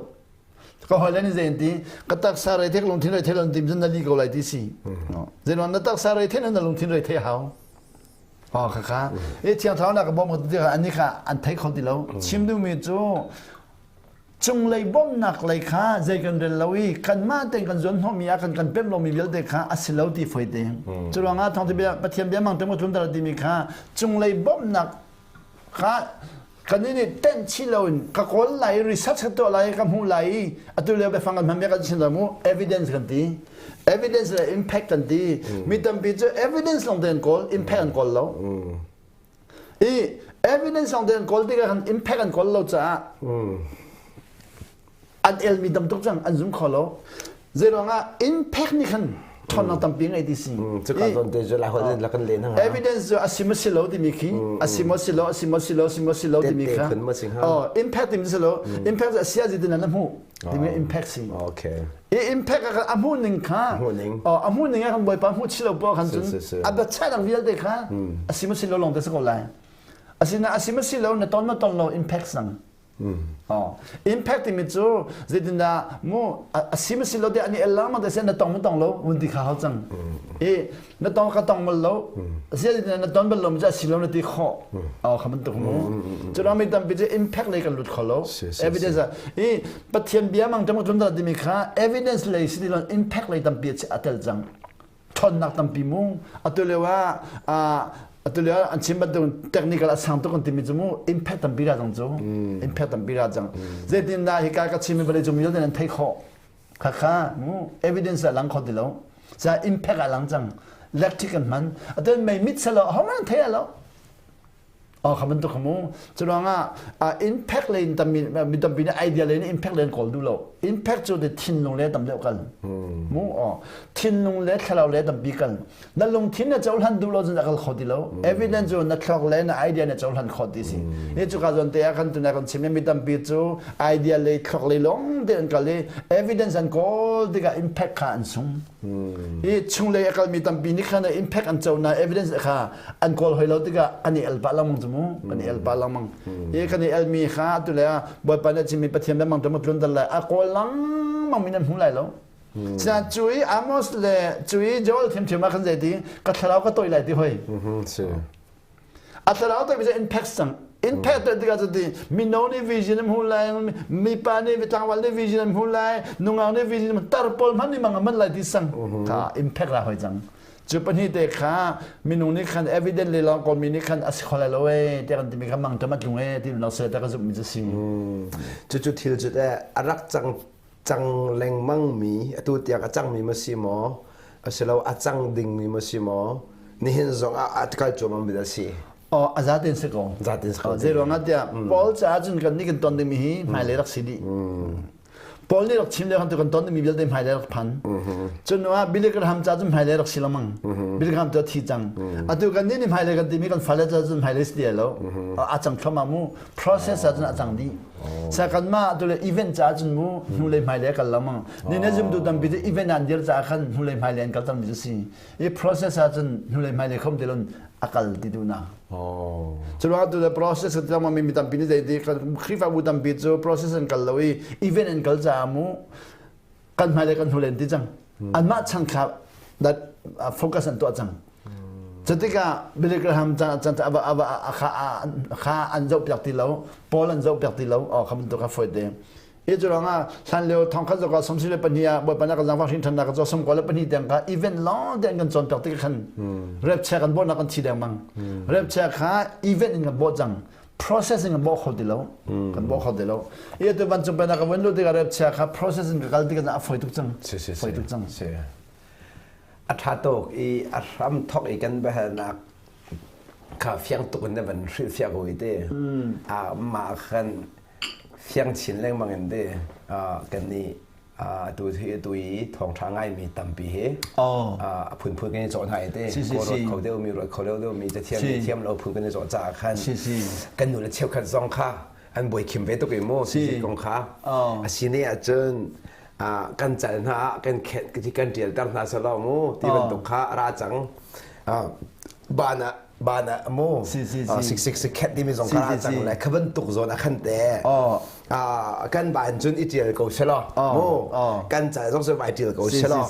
ka hoi le nih zei an ti ka taksa rei thei ka lungthin rei thei lo ti cun na li ko lai ti si zeiruang na taksa rei thei na lungthin rei thei hau oh kha kha e thiang thlarau na ka bawm ka ti kha ani kha an thei kho ti lo chim duhmi cu cunglei bawmhnak lei kha zei kan rel lo i kanmah tein kan zuan hnawhmi ah kan kan pemh lomi vialte kha a si lo ti foi te cu ruangah thawngtha bia Pathian bia mang te mo tlun timi kha cunglei bawmhnak kha kan nih tenh chih loin ka kawl lai research ka tuah lai ka hmuh lai i atu lio biafang kan hman bia kan chim lo mu evidence kan ti evidence le impact kan ti mi tampi cu evidence lawng te an kawl impact an kawl lo i evidence lawng te an kawl tikah kan impact an kawl lo caah an elmi tam tuk cang an zum kho lo zeiruangah impact nih khan ṭhawnnak tampi ngei ti si cuka zawn te cu la la kan len hanga evidence cu a si ma si lo timi khi a si ma si lo a si ma si lo si ma si lo timi kha oh impact timi si lo impact cu a sia zi tin na hmuh timi impact si okay i impact a hmuh ning kha oh a hmuh ning ah kan bawipa hmuh chi lo po khan cun a biachanak vialte kha a si ma si lo lawng te si ko lai asina a si ma si lo na ton ma ton lo impact sang Oh. Impact timi cu zeitindah mu a si ma si lo te ani el lang ma te na tong ma tong lo vun ti kha hau cang. I na tong ka tong mal lo. Sia na ton bal lo ma si lo na ti kho. Oh kha bantuk mu. Cu mi tampi cu impact lei kan lut kho lo. Evidence i Pathian bia mang tam tlum da timi kha evidence lei si ti lo impact lei tampi a tel cang. ṭhawnnak tampi mu atu lio ah atu lio an chim bantuk technical a sang tuk an timi cu mu impact tampi ra cang cu impact tampi ra cang zeitin dah hika ka chim vawlei cung vialte nan thei khawh khakha mu evidence a lang kho ti lo ca impact a lang cang electric an hman atu mei mit selo ho man thei lo Oh, kha bantuk mu. Cu ruangah impact lei in tammi mi tampi nih idea lei in impact lei in kawl duh lo. Impact cu te thinlung le tam deuh kal. Mu oh thinlung le thlarau le tampi kal. Na lungthin na cohlan duh lo cun a kal kho ti lo. Evidence cu na thluak le na idea na cohlan kho ti si. Hi cu ka zawn te ah kan tuna kan chim mi tampi cu idea lei thluak lei lawng te an kal i evidence an kawl tikah impact kha an sung. Hi chunglei a kalmi tampi nih khan impact an co na evidence kha an kawl hoi lo tikah kan i el pah lengmang cu mu kan i el pah lengmang hi kan i elmi kha atu le Bawipa nih a chimmi Pathian lengmang tu tlun dal lai a kawl lengmang mi nan hmu lai lo Sinain cu i Amos le cu i Joel thiamthiam ah khan zei ti ka thlarau ka toih lai ti hoi a thlarau toih mi cu impact cang. Impact tuah tikah cuti mino nih vision an hmu lai, mipa nih tlangval nih vision an hmu lai, nungak nih vision tar pawl hmanh nih mang an manh lai ti sang. Kha impact ra hoi cang. Cu pahnih te kha minung nih khan evident le lawng kawlmi nih khan a si kho lai lo ee tiah kan timi kha mang ṭam a tlung ee ti nak se ta ka zumh mi cu si. Cucu thil cu teh a rak cang cang lengmang mi atu tiang a cangmi ma si maw asilo a cang dingmi ma si maw nihin zong ah a kal cuahmah mi a si. Oh, a zaten si ko. Zaten si ko. Zei ruangah tiah Paul caah cun kan nih kan ton dingmi hi hmailei rak si dih. Paul nih rak chim lio khan tu kan ton mi vialte hmailei rak phan. Cun ah Billy Graham ca cun hmailei rak si lengmang. Billy Graham tu a thi cang. Atu kan nih nih hmailei kan timi kan fale ca cun hmailei si ti lo. A cang thluahmah mu. Process ah cun a cang dih. Sa kan mah tu le event ca cun mu hnulei hmailei kal lengmang. Ni na zumtu tampi cu event an dir ca khan hnulei hmailei an kal cang mi cu si. I process ah cun hnulei hmailei khom ti lon a kal ti tu na. Cu ruangah tu le process kan ti mi mi tampi nih zei ti Khrihfabu tampi cu process an kal lo i event an kal caah mu kan hmailei kan hnulen ti cang. Anmah chan kha that focus an tuah cang. Cutikah Billy Graham chan chan ava ava kha kha an zoh piak ti lo, Paul an zoh piak ti lo, oh kha bantuk kha foi te. Hi cu ruangah hlan lio thongkhat zok ah 34 ah Bawipa na kan zaangfah hrin ṭhannak ka caw 94 tiang kha event lawng te an kan cawnpiak tik khan repchia kan bawhnak kan thi dengmang. Repchia kha event in kan bawh cang. Process in kan bawh kho ti lo. Kan bawh kho ti lo. I atu vancung pennak ka vun lut tikah repchia kha process in ka kal tikah a foi tuk cang. Foi tuk cang. A ṭha tuk i a hram thok i kan biahalnak kha fiang tuk in na van hrilhfiah ko i te. A mah khan fiang chin lengmang in te kan nih atu hi atu i thawngṭha ngaimi tampi hi a phunphun kan i cawh hna i te ruat kho deuhmi ruat kho deuh deuhmi cathiam thiam lo phun kan i cawh caah khan kan nu le cheukhat zong kha an buai khim ve tuk i mu si kong kha a si ne ahcun kan cal hna ah kan khet kan ṭialter hna selaw mu ti bantuk kha a ra cang ban ah ban ah mu sik sik sik khet timi zong kha cang le kha bantuk zawn a khan te kan ban cun i ṭial ko selaw mu kan cal zong cu vai ṭial ko selaw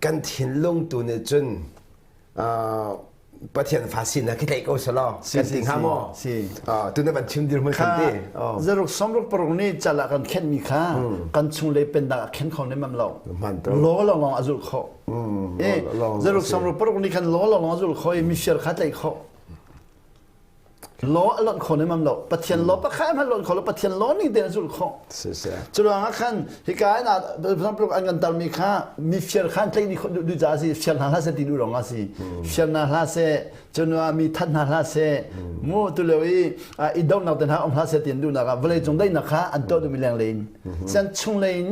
kan thinlung tu nih cun Pathian fa sinak khi tlaih ko selaw kan ti hnga maw? Si. Tu na van chim dir mun khan ti. Zaruk somruk paruk nih cal ah kan khenmi kha kan chunglei pennak a khen kho nemam lo. Law lawng lawng a zulh khawh. Zaruk somruk paruk nih khan law lawng lawng a zulh khawh i mifir kha tlaih khawh. Law a lonh kho nemam lo. Pathian law pakhat hmanh lonh kho lo. Pathian law ning tein a zulh khawh. Cu ruangah khan hika in ah an kan tarmi kha mifir kha an tlaih dih duh caah a si. Fir hna hlah seh ti duh ruangah a si. Fir hna hlah seh, cun mi that hna hlah seh, mu tu lio i i dohnak te hna um hlah seh ti an duhnak ah vawlei cung daihnak kha an tuah duhmi lenglei in. Sian chunglei in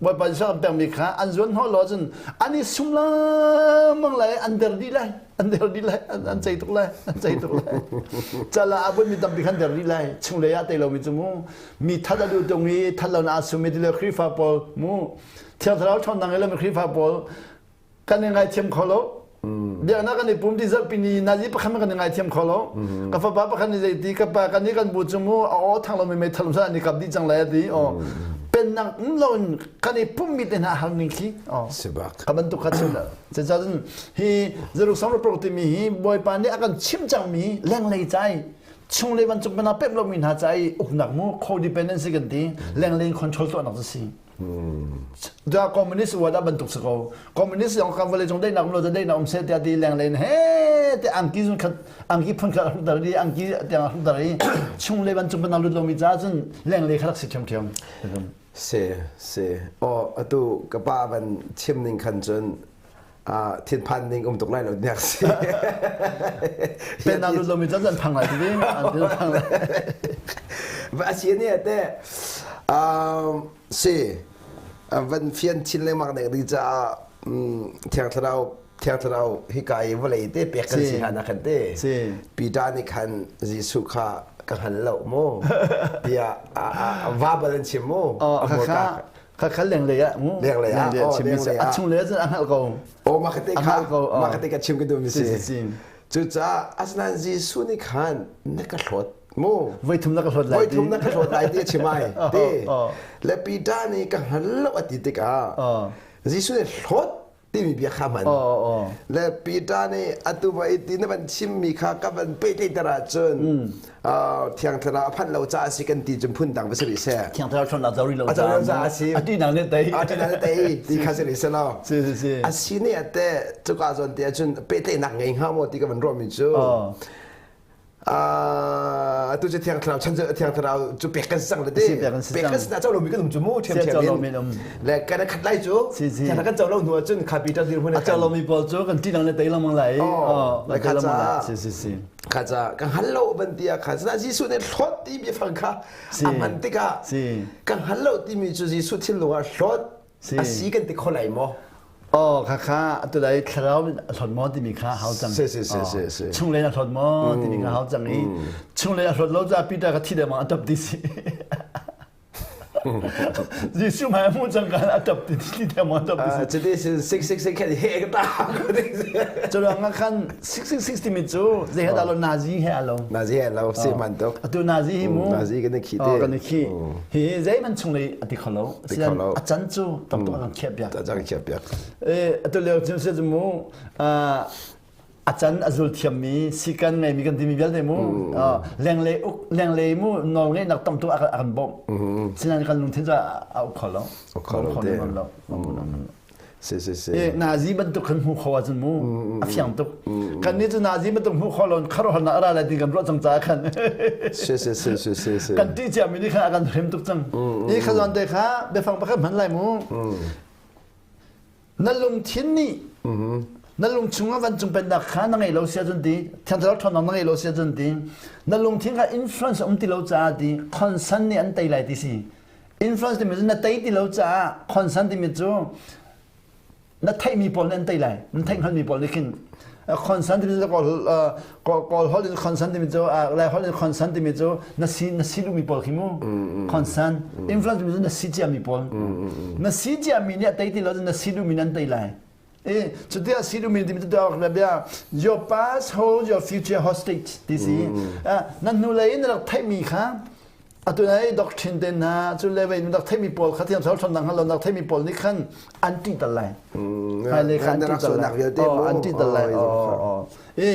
Bawipa Jesuh an pekmi kha an zuan hnawh lo ahcun an i sum lengmang lai, an der dih lai, an der dih lai, an cei tuk lai, an cei tuk lai. Cal ah a bunh mi tampi khan der dih lai. Chunglei ah tei lomi cu mu mi that a duh tung i that lo na aa sum i ti le Khrihfa pawl mu Thiang Thlarau ṭhawnnak ngei lomi Khrihfa pawl kan i ngaithiam kho lo biaknak kan i pum ti zarhpi ni nazi pakhat kan i ngaithiam kho lo ka fapa pakhat nih zeiti ka pa kan i kan bu cu mu a aw thang lomi meithal um an i kap dih cang lai a ti aw pennak um lo in kan i pummi te hna har ning khi aw ka bantuk kha chim cucun hi Jerusalem report timi hi Bawipa nih a kan chim cangmi lenglei cai chunglei vancung pena pem lomi hna cai uknak mu codependency kan ti lenglei control tuahnak cu si Da communist wa da bantuk si ko. Communist yong kan vawlei cung daihnak um lo daihnak um seh tiah ti leng len he te angki zun khat angki phun khat hruk dar i angki tiang hruk dar i chung le ban cung ban lut lomi ca cun leng le kha rak si ṭhiam ṭhiam. Si si o atu ka pa van chim ning khan cun thinphan ning um tuk lai lo nek si. Pen na lut lomi cun an phang lai ti an phang lai. Va si ne te si van fian chin lengmang nek di caah thiang thlarau thiang thlarau hika i vawlei te pek kan si hna khan te Peter nih khan Jesuh kha ka hngal lo mu tiah va bal an chim mu Kha kha lenglei ah mu. Lenglei ah. Oh, lenglei ah. A chunglei ah cun a hngalh ko. Oh, mah ka te kha mah ka te ka chim ka duh mi si. Cucaah asinain Jesuh nih khan na ka hlawt mu. Voi thum na ka hlawt lai. Voi thum na ka hlawt lai ti a chim ai. Ti. Le Peter nih ka hngal lo a ti tikah Jesuh nih hlawt. Timi bia kha hman. Le Peter nih atu va i ti na van chimmi kha ka van pehtlaihter ahcun Thiang Thlarau a phanh lo caah a si kan ti cun phun dang va si rih seh. Thiang Thlarau ṭhawnnak co rih lo caah a si. A ṭihnak nih tei. A ṭihnak nih tei ti kha si rih seh law. Si si si. A si nih a teh cuka zawn te ahcun pehtlaihnak ngei hnga maw ti ka van ruahmi cu atu cu Thiang Thlarau chan cu Thiang Thlarau cu pek kan si cang le ti. Pek kan si na co lomi kan um cu mu ṭhiam ṭhiam in. Le kan khat lai cu Thiang Thlarau kan co lo hnu ahcun kha Peter dirhmun A co lomi pawl cu kan ṭih le tei lengmang lai. Le kha ca Si si si. Kha ca ka hngal lo ban ti ah kha Jesuh nih hlawt ti biafang kha a hman tikah ka hngal lo timi cu Jesuh thinlung ah hlawt a si kan ti kho lai maw? Oh, khakha atu lai thlarau a hlawt maw timi kha hau cang. Si si si si si. Chunglei a hlawt maw timi kha hau cang i chunglei a hlawt lo ca Peter ka thi deuh a tap ti si. Jesuh hmai a hmuh cang kan a tap ti ti deuh a tap ti si. Cuti sin 666 khan he ka ta. Curuang ah khan 666 timi cu zei he dah lo Nazi he a lo. Nazi he lo si man tuk. Atu Nazi hi mu. Nazi kan i khi te. Kan i khi. Hi zeihmanh chunglei a ti kho lo. Sian a can cu tam tuk a kan khiah piak. A can khiah piak. Eh atu lio cun se mu a can a zul thiammi sikan ngeimi kan timi vialte mu lenglei uk lenglei mu nawl ngeihnak tam tuk a kan bawmh. Sinain kan lungthin cu a uk kho lo. Uk kho lo te. Si si si. Eh Nazi bantuk kan hmu kho ahcun mu a fiang tuk. Kan nih cu Nazi bantuk hmu kho lo kharuahnak a ra lai ti kan ruah cang caah khan. Si si si si si si. Kan ti cia mi nih khan a kan hrem tuk cang. I kha zawn te kha biafang pakhat hman lai mu. Na lungthin nih na lung chungah vancung pennak kha na ngei lo sia cun ti thiang thlarau ṭhawnnak na ngei lo sia cun ti na lungthin kha influence um ti lo caah ti concern nih an tei lai ti si Influence timi cu na tei ti lo caah consent timi cu na theihmi pawl nih an tei lai. Na theih hngalmi pawl nih khin consent timi cu kawl kawl holh in consent timi cu lai holh in consent timi cu na si na si duhmi pawl khi mu consent influence timi cu na si ciami pawl na si ciami nih a tei ti lo na si duhmi nan tei lai Eh, cuti si duhmi timi cu bia your past holds your future hostage ti si nan hnulei in rak theihmi kha atu nai doctrine te hna cu le vei rak theimi pawl kha thiam thar thon dang rak theimi pawl nih khan an ṭih tal lai hmailei kha an ṭih tal lai an ṭih tal lai i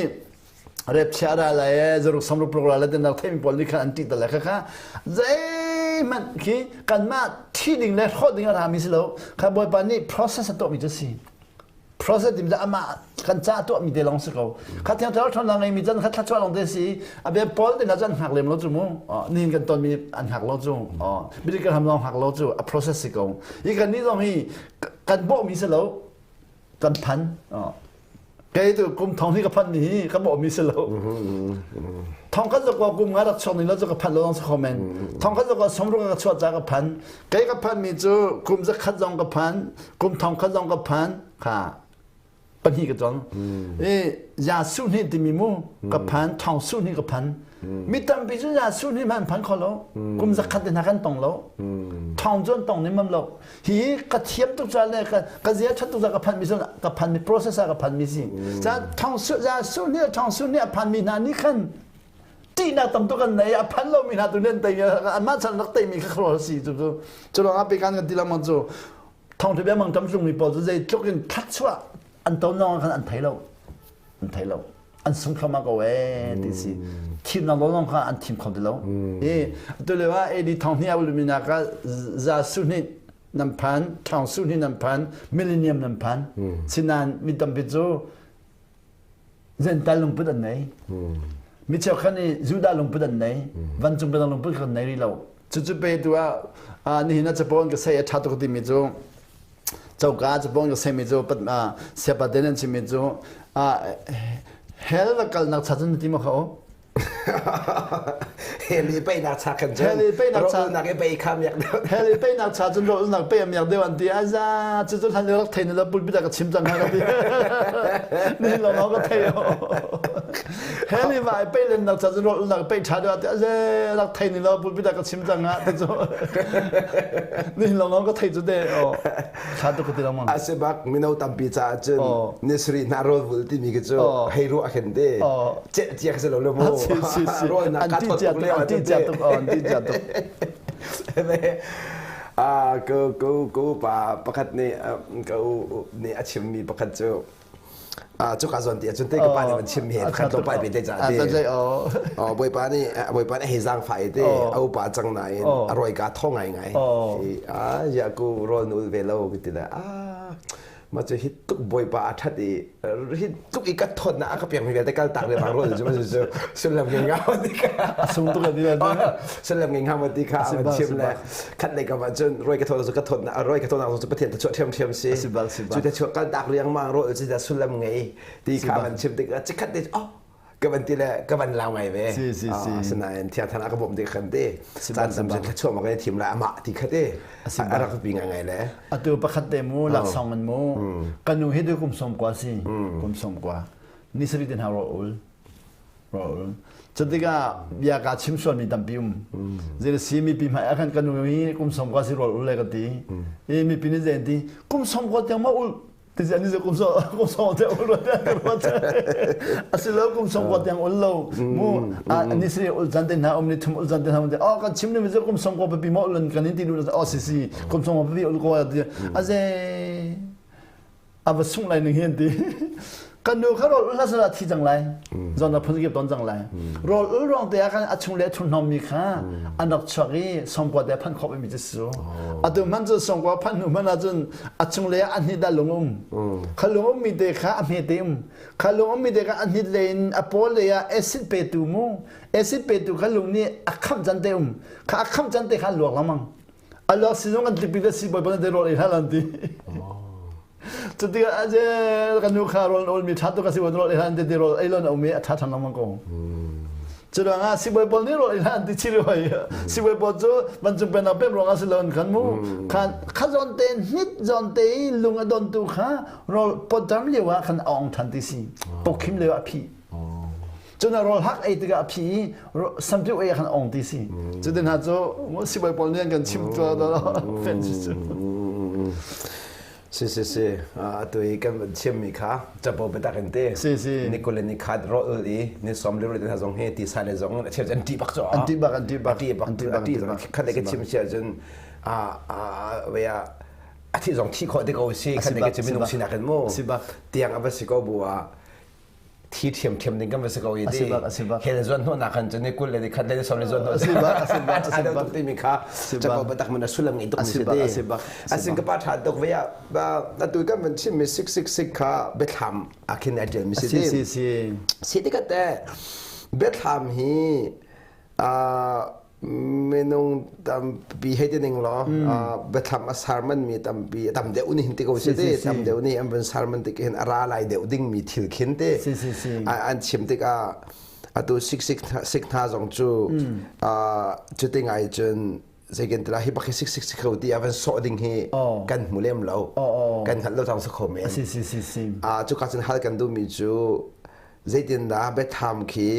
rep chia ra lai e zaruk samruk prok ra lai te rak theimi pawl nih khan an ṭih tal lai kha kha zeihmanh khi kanmah thi ding le hrawh ding a rami si lo kha bawipa nih process a tuahmi cu si process timi cu amah kan ca tuahmi te lawng si ko kha thiang thlarau ṭhawnnak ngeimi can kha thluachuah lawng te si a bia Paul te hna cu an hngak lem lo cu mu nihin kan tonmi an hngak lo cu bidik kan ham lawng hngak lo cu a process si ko hi kan nih zong hi kan bawhmi si lo kan phan kei tu kum thong hi ka phanh ni hi ka bawhmi si lo thong khat zakwa kum nga rak chuak ni lo cu ka phanh lo zong si kho men thong khat zakwa somruk ka chuah ca ka phan kei ka phan mi cu kum zakhat zong ka phan kum thong khat zong ka phan kha pahnih ka cong i ya su hni timi mu ka phan thong su hni ka phan mi tampi cu ya su hni man phan kho lo kum zakhat te hna kan tong lo thong cu an tong ni mam lo hi ka thiam tuk ca le ka ka zia that tuk ca ka phan mi cu ka phan mi process ah ka phan mi si ca thong su ya su hni thong su hni a phan mi hna nih khan ṭihnak tam tuk an nei a phan lomi hna tu nih an tei anmah chan rak teimi kha khuaruahhar si cu cu cu ruangah pekan kan ti lengmang cu thawngṭha bia mang tam tlungmi pawl cu zeitluk in thluachuah an ton lawng khan an thei lo an thei lo an sung thluahmah ko ee ti si thimnak lawng kha an thim kho ti lo i atu lio ah AD thong hnih a ulmi nak ah za su hnih nan phan thong su hnih nan phan millennium nan phan sinain mi tampi cu Zental lungput an nei. Mi cheukhat nih Judah lungput an nei. Vancung biadang lungput kan nei rih lo. Cucu pe tu ah nihin ah capo ka sei a ṭha tuk timi cu coka capo ka seimi cu siapa te nan chimmi cu hell va kalnak cha cun na ti maw kha o? Heli peinak cha kan cun Heli peinak cha nak i pei kha miak deuh Heli peinak cha cun ro nak pei miak deuh an ti aza cu cu hlan rak thei na la pulpit ka chim cang ka ti ni lo lo ka thei Heli vai pei len nak cha cun ro nak pei tha deuh ti aze rak thei ni lo pulpit ka chim cang ha ti cu ni lo lo ka thei cu de o tha tu ka ti lang A si bak mino tampi caah cun nisri hna rawl vul timi khi cu hei ruah khin te ceh cia khi si lo le mu rawl na ka thawt tuk le an ti cia tuk an ti cia tuk. Ah, ko ko ko pa pakhat nih ka u nih a chimmi pakhat cu ah cuka zawn ti ahcun te ka pa nih van chimmi he khat tlawmpal pe te ca ti. Oh, bawipa nih bawipa nih hei zaangfah i te a upa cang nain a rawi ka thaw ngai ngai. Ah, ya ku rawl nul ve lo ti le ah ma cu hi tuk bawipa a that i hi tuk i ka thawtnak a ka pek mi vialte kal tak le bang rawl cu cu sullam ngei ngam ti kha a sung tuk ti sullam ngei ngam ti kha a chim le khat lei kam ah cun roi ka thawt cu ka thawtnak roi ka thawtnak cu Pathian ta chuah ṭhiam ṭhiam si cu te chuah kal tak riangmang rawl cu da sullam ngei ti kha van chim tik chikhat te oh ka van ti le ka van lau ngai ve si si si asinain thiang thana ka bawm ti khan te caan tam cun thla chuah ma kan thim la amah ti kha te a rak pi ngai ngai le atu pakhat te mu laksong an mu kanu hi tu kum som kwa si kum som kwa ni sari tin ha ro ul ro ul cutikah bia ka chim sual mi tampi um zir si mi pi hmai akhan kanu hi kum som kwa si rol ul le ka ti i mi pi ni zen ti kum som kwa tiang ma ul Ti an i kum so kum so te ul ro te ro te asilo kum som ko tiang ul lo mu ni sri ul zan te na um ni thum ul zan te na um te oh kan chim ni mi kum som ko pi mo ulun kan in ti lu oh si si kum som ko pi ul ko ti aze ava sung lai ning hian ti kan nu kha rol ul hla thi cang lai zon na phun kip ton cang lai rol ul rong te ah khan a chung le thun hnom mi kha an rak chuak i songkua te phan khop mi cu atu man cu songkua phan nu man ahcun a chung le a hnit ah lung um kha lung um mi te kha a hme te um kha lung um mi te kha a hnit le in a pawl le ah acid pe tu mu acid pe tu kha lung nih a khamh can te um kha a khamh can te kha luak lamang a luak si zong an tlipi le si bawi te rol ei hlah lan ti Cutikah aje kan nu kha rawl ol mi tha tuk a si rawl ei hlan ti rawl ei lon a um i a tha than lengmang ko. Curuangah sibawi pawl nih rawl ei hlan ti chiri hoi. Sibawi pawl cu vancung pennak pem ruangah si loin khan mu khan kha zawn te hnit zawn te i lung a don tu kha rawl pawtam lio ah khan a ong than ti si. Pawkhim lio ah a phih. Cun rawl hak ei tikah a phi i sampiu ei khan ong ti si. Cu te hna cu sibawi pawl nih an kan chim tua fen cu. Si si si atu i kan van chimmi kha capo biatak in te si si ni kul le ni khat rawh i ni som le hna zong hi ti sa le zong a cheu an ṭih bak cu an ṭih bak an ṭih bak ṭih bak an ṭih bak ṭih bak khat le ka chim sia cun a a a a thi zong thi khawh te ko si khat le ka chim minung sinak in mu tiang a va si ko bu ah thi ṭhiamṭhiam ding kan va si ko i ti hel zuan hnawhnak khan cun ni 20 le ni khat le ni 30 le zuan hnawh a deuh tuk timi kha capo biatak mun a sullam ngei tuk mi si ti asin ka pa ṭha tuk ve ah atu kan van chimmi 666 kha biathlam ah khin ai ṭial mi si ti si tikhat te biathlam hi minung tampi hei ti ning law biathlam a sarman mi tampi tam deuh nih hin ti ko si ti tam deuh nih an van sarman tik hin a ra lai deuh ding mi thil khin te an chim tikah atu sik sik sik hna zong cu cuti ngai cun zeikin tila hi bak hi sik sik sik ko ti a van sawh ding hi kan hmu lem lo kan hngalh lo cang sa kho men cu ka cun hal kan duh mi cu zeitindah biathlam khi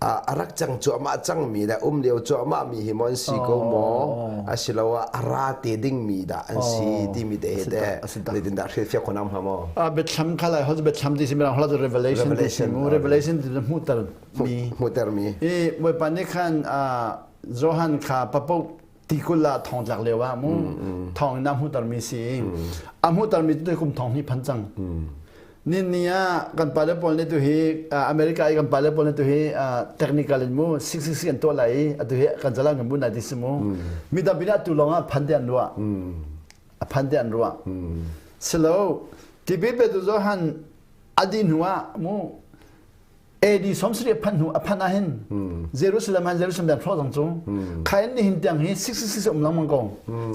a rak cang cuahmah cangmi le um lio cuahmah mi hi maw an si ko maw asiloah a ra te dingmi dah an si timi te he te zeitindah hrilhfiah khawh hnga maw? Biathlam kha lai hol biathlam ti si mirang hol revelation ti si mu revelation ti hmuhter mi hmuhter mi i Bawipa nih khan Johan kha papo tikul ah thong tlak lio ah mu thong in a hmuhter mi si a hmuhter mi tu kum thong hi phan cang Ni ni ah kan pale pawl nih tu hi America i kan pale pawl nih tu hi technical in mu 666 an tuah lai i atu hi kan jalan kan bu nai ti si mu mi tampi nih atu lawng ah phan te an ruah a phan te an ruah silo tipil petu Johan adi hnu ah mu AD 70 phan hnu a phan ah hin Jerusalem han Jerusalem dan hrawh zong cu khain ni hin tiang hi 666 um lengmang ko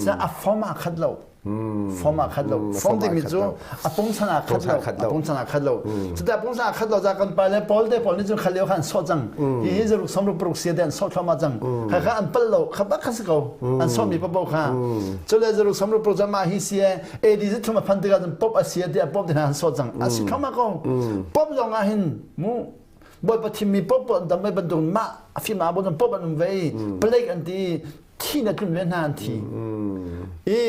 sa a form ah khat lo form ah khat lo form timi cu a pungsan ah khat lo a pungsan ah khat lo cuta pungsan ah khat lo za kan pa le Paul te Paul nih cun khat lio khan sawh cang hi hi zaruk somruk paruk sia te an sawh thluahmah cang kha kha an pal lo kha bak kha si ko an sawh mi papo kha cule zaruk somruk paruk zama hi sia AD zu thum a phan tikah cun pop a sia tiah pop te hna an sawh cang a si thluahmah ko pop zong ah hin mu Bawipa thimmi pop an tam bantuk mah a fim a bon pop an um ve plague an ti thi na tlun ve hna an thi i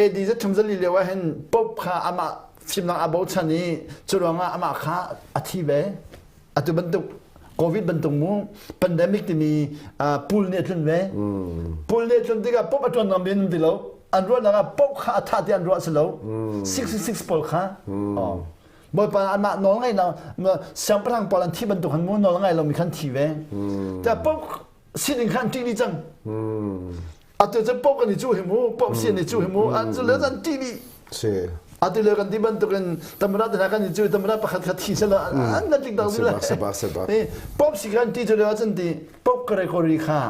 AD za thum zali lio ah hin pop kha amah fimnak a bochan i cu ruangah amah kha a thi ve atu bantuk covid bantuk mu pandemic timi pul nih a tlun ve pul nih a tlun tikah pop a tuan ngam bin ti lo. An ruahnak ah pope kha a tha ti an ruah si lo. 66 pawl kha. Bawipa anmah nawl ngai lo siangpahrang pawl an thi bantuk han mu nawl ngai lomi khan thi ve. Ta pope sining khan ṭih dih cang. Atu cu pope kan i cu hi mu, pope si an i cu hi mu, an cu le an ṭih dih. Si. Atu le kan ti bantukin tamra te hna kan i cu tamra pakhat kha thi sela an kan tling dang dih lai. Sebak sebak. Pope si khan ti cu le cun ti Pope Gregory kha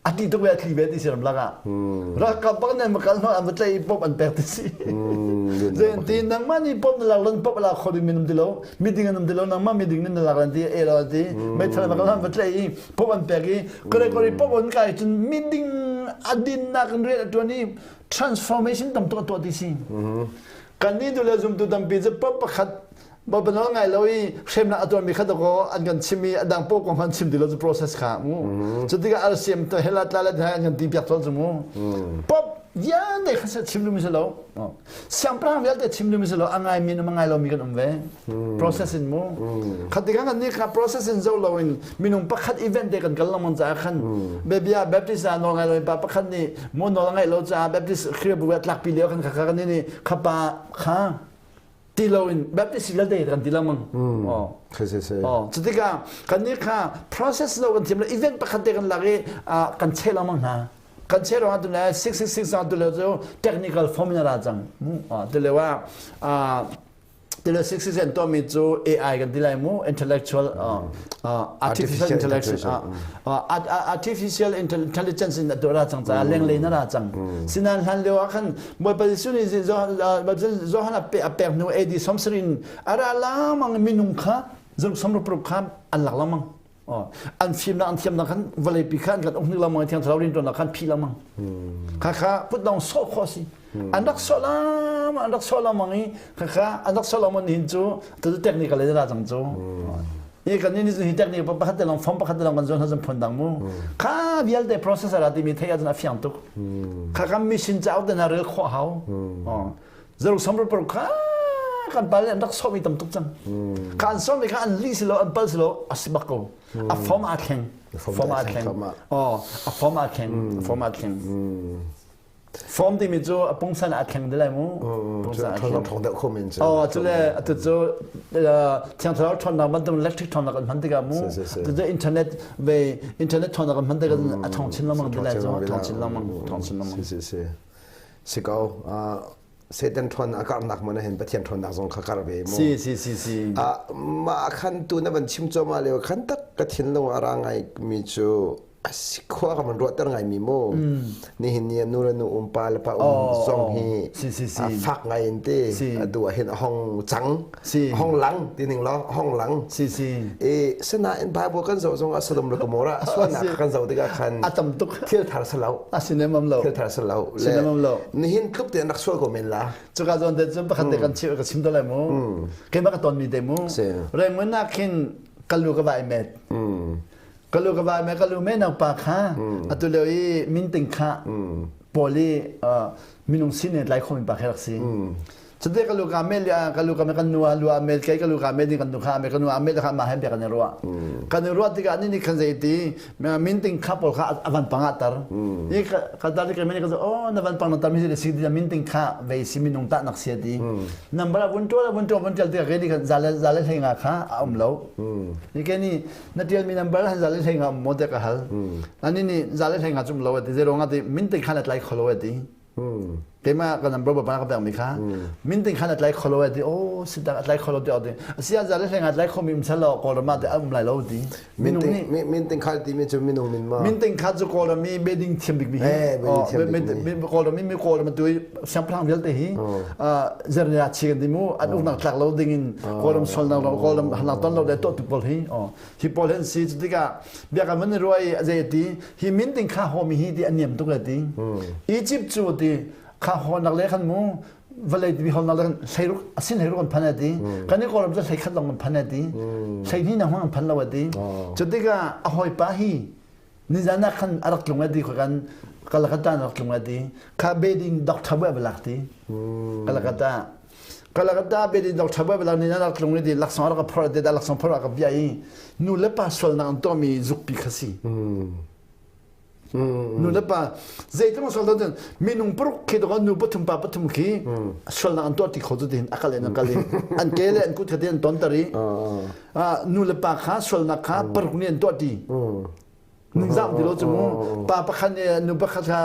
a ti tuk ve a thli ve ti si ramlak ah ralkap bak nan va kal hna an va tlaih i pop an pek ti si zein ti nangmah nih pop na lak lan pop la kho ding min um ti lo miding an um ti lo nangmah miding min na lak lan ti e lo ti meithal va kal an va tlaih i pop an pek i kore kore pop an kai cun miding a dinnak in rian a tuan i transformation tam tuk a tuah ti si kan nih tu le zumtu tampi cu pop pakhat Babanol ngai lo i hremnak a tuarmi kha dakaw an kan chim i a dang paoh kong khan chim ti lo cu process kha mu. Cu tikah RCM to hela tla le an kan ti piak tawn cu mu. Pop vialte kha chim dumi si lo. Siangpahrang vialte chim dumi si lo. A ngai mi a ngai lomi kan um ve. Process in mu. Kha tikah kan nih kha process in zo lo in minung pakhat event te kan kal lengmang caah khan bia Baptist ah nawl ngai lo pa pakhat nih mu nawl ngai lo caah Baptist Khrihfabu ah tlakpi lio kan kha kha kan nih kha pa kha ti loin Baptist vialte kan ti lengmang. Oh. Oh, cutikah kan nih kha process lo kan thiam lo event pakhat te kan lak i kan cheh lengmang hna. Kan cheh ruangah tu le 666 ah tu le cu technical form in a ra cang. Tu le ah tu le 666 an tuahmi cu AI kan ti lai mu intellectual artificial intelligence artificial intelligence in a tuah ra cang caah lenglei na ra cang. Sinan hlan lio ah khan Bawipa Jesuh nih Johan a pek hnu AD 70 in a ra lamang minung kha zaruk samruk kha an lak lengmang. An fimnak an thiamnak khan vawleipi kha an kan uk hnik lengmang i thiang thlarau rianṭuannak khan phih lengmang. Kha kha putdong sawh khawh a si. An rak sawh lengmang an rak sawh lengmang i kha kha an rak sawh lengmang nihin cu tu technical in ra cang cu. Hi kan nih hi technical pakhat te lawng form pakhat te lawng kan zuan hna phun dang mu. Kha vialte processor ah timi thei ahcun a fiang tuk. Kha kan mission cauk te hna rel khawh hau. Zaruk samro par kha kan pal an rak sawmi tam tuk cang. Kha an sawmi kha an li si lo an pal si lo a si bak ko. A form aa thleng. Form aa thleng. Oh, a form aa thleng. A form aa thleng. Form timi cu a pungsan aa thleng dih lai mu. Pungsan aa thleng. Ṭhawng deuh kho men cu. Oh, cu le atu cu thiang thlarau ṭhawnnak bantuk electric ṭhawnnak kan hman tikah mu. Tu cu internet ve internet ṭhawnnak kan hman tikah a ṭhawng chin lengmang ti lai cu ṭhawng chin lengmang ṭhawng chin lengmang. Si si si. Si ko. Satan ṭhawn a karhnak man hin Pathian ṭhawnnak zong kha kar ve mu. Si si si si. Mah khan tu na van chim cuahmah lio khan tak ka thinlung a ra ngai mi cu khua ka van ruahter ngaimi mu nihin ni nu le nu um pa le pa um zong hi a fak ngai in ti atu ah hin a hong cang hong lang ti ning lo hong lang si si e sinain bible kan zoh zong a Sodom le Gomorrah sualnak kan zoh tikah khan a tam tuk thil thar si lo a si nemam lo thil thar si lo si nemam lo nihin tluk te nak sual ko men la cuka zawn te cun pakhat te kan chim ka chim to lai mu keimah ka ton mi te mu rengmun nak khin kalu ka vai met Ka lu ka vai me ka lu me nang pa kha atu lio i minting kha pawl i minung sin in tlai khomi pa kha rak si. Cute ka lu ka me ka lu ka me kan nu a lu a mel kai ka lu ka me ding kan nu kha me ka nu a mel kha ma he bia kan i ruah. Kan i ruah tikah ni nih khan zei ti minting kha pawl kha a van pang ah tar. I ka tar ka me ka oh na van pang na tar mi si ti minting kha vei si minung ta nak sia ti. Number a vun tual a vun tual vun tual tikah ke ni khan zale zale hlei nga kha a um lo. Ni ke ni na tialmi number han zal hlei nga mo te ka hal ani ni zal hlei nga cum lo ati zero nga ti min te khan atlai kholo ati keima ka number ba ka pek mi kha min te khan atlai kholo ati oh sitak atlai kholo ti ati asia zal hlei nga atlai khomi um salo kawlram te um lai lo ti minung ni min ting khal ti mi cu minung min ma min ting kha cu kawlram mi beding thiam bik mi hi kawlram mi mi kawlram tu siangpahrang vialte hi zernia chi kan ti mu an uknak tlak lo ding in kawlram sualnak lo kawlram halnak ton lo le tuah tu pawl hi hi pawl hin si cu tikah biakam van i ruai a zei ti hi min ting kha ho mi hi ti an niam tuk le ti Egypt cu ti kha hawnnak le khan mu vawlei ti hawnnak le hleiruk asin hleiruk an phan ti kan i kawlram cu hleikhat long an phan ti hleihnih nang hmang an phan lo ti cu tikah a hawipa hi Nizan ah khan a rak tlung ti kan Kalakata rak tlung ti kha beding doctor bu balak ti Kalakata Kalakata beding doctor bu balak ni na rak tlung ti laksong rak phor ti da laksong phor ka bia i nu le pa sual nak an to mi zukpi kha si. Nu le pa zeitluk sual cun minung paruk khi to nu pathum pa pathum khi sualnak an tuah ti kho cu tin akal in akal in an ke le an kut kha an ton tar i nu le pa kha sualnak kha paruk nih an tuah ti. Ningzah ti lo cu mu pa pakhat nih nu pakhat kha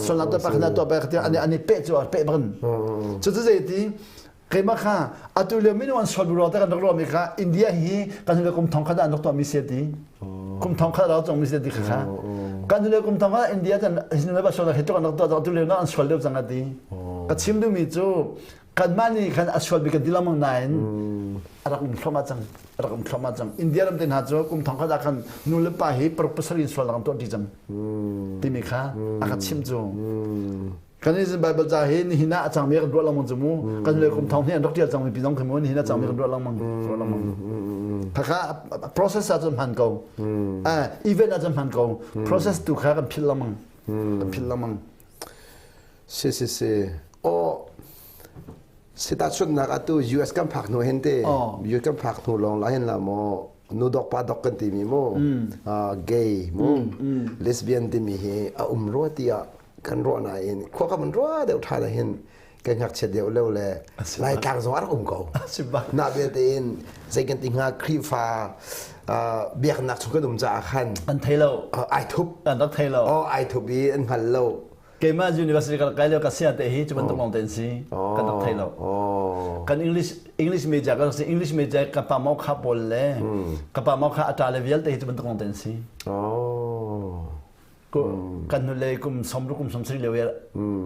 sualnak tuah pakhat tuah pakhat an an i peh cu a peh bang. Cu cu zei ti keimah kha atu lio minung an sual bu te kan rak ruahmi kha India hi kan hnu kum thong khat ah an rak tuahmi si ti kum thong khat rak congmi si ti kha kha kan hnu kum thong khat India can hnu le sual hi tuk an rak tuah atu lio na an sual deuh cang ati ka chim duhmi cu kanmah nih khan a sual bik kan ti lengmang nain a rak um thluahmah cang a rak um thluahmah cang India ram te hna cu kum thong khat ah khan nu le pa hi paruk pasarih in sual an tuah ti cang timi kha a ka chim cu kan i Bible ca hi nihin ah a cangmi kan ruah lengmang cu mu kan le kum thong hi an rak tial cangmi pi zong khi mu nihin ah cangmi kan ruah lengmang ruah lengmang khakha process ah cun hman ko event ah cun hman ko process tu kha kan philh lengmang kan philh lengmang Si si si. Aw si tahchunhnak atu US kan phak hnu hin te US kan phak hnu lawng la hin la maw nu dok pa dok kan timi mu gay mu lesbian timi hi a um rua tiah kan ruah nain khua ka man rua deuh tha na hin kan ngakchia deuh lo le Laitlang zong a rak um ko. Na belte in zei kan ti hnga Khrihfa biaknak chung kan um caah khan an thei lo ai thup an rak thei lo oh ai thup i an hngal lo Keimah university ka kai lio ka sia te hi cu bantuk lawng te an si. Kan rak thei lo. Kan English English major kan si English major ka pa mau kha pawl le ka pa mau kha ata le vialte hi cu bantuk lawng te an si. Kan nu le kum som ru kum som sri lio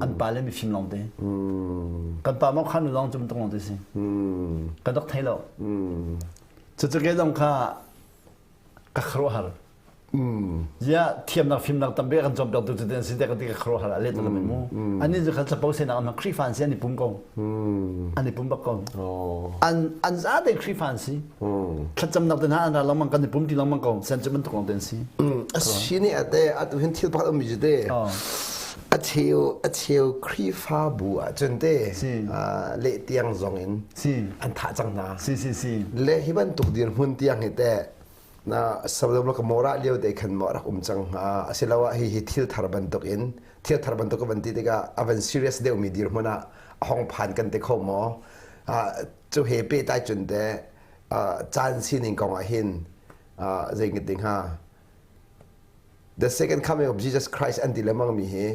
an pa le mifim lawng te. Kan pa mau kha nu lawng cu bantuk lawng te si. Kan rak thei lo. Cucu ke zong kha ka khuaruahhar. Ziah thiamnak fimnak tampi kan cawnpiaktu cu an si te ka ti ka khuaruahhar a let lam mu. Ani cu khan capo senak an Khrihfa an si an i pum ko. An i pum bak ko. An an za te Khrihfa an si. Thlacamnak te hna an ra lengmang kan i pum ti lengmang ko. Sen cu bantuk lawng te an si. A si ni ate atu hin thil pakhat um mi te. A cheu a cheu Khrihfabu ah cun te leh tiang zong in an thah cang hna. Si si si. Le hi bantuk dirhmun tiang hi te na Sodom le Gomorrah lio te khan maw rak um cang hnga asiloah hi hi thil thar bantuk in thil thar bantuk van ti tikah a van serious deuhmi dirhmun ah a hong phan kan ti kho maw cu he pehtlai cun te caan sining kong ah hin zei kan ti hnga The second coming of Jesus Christ an ti lengmang mi hi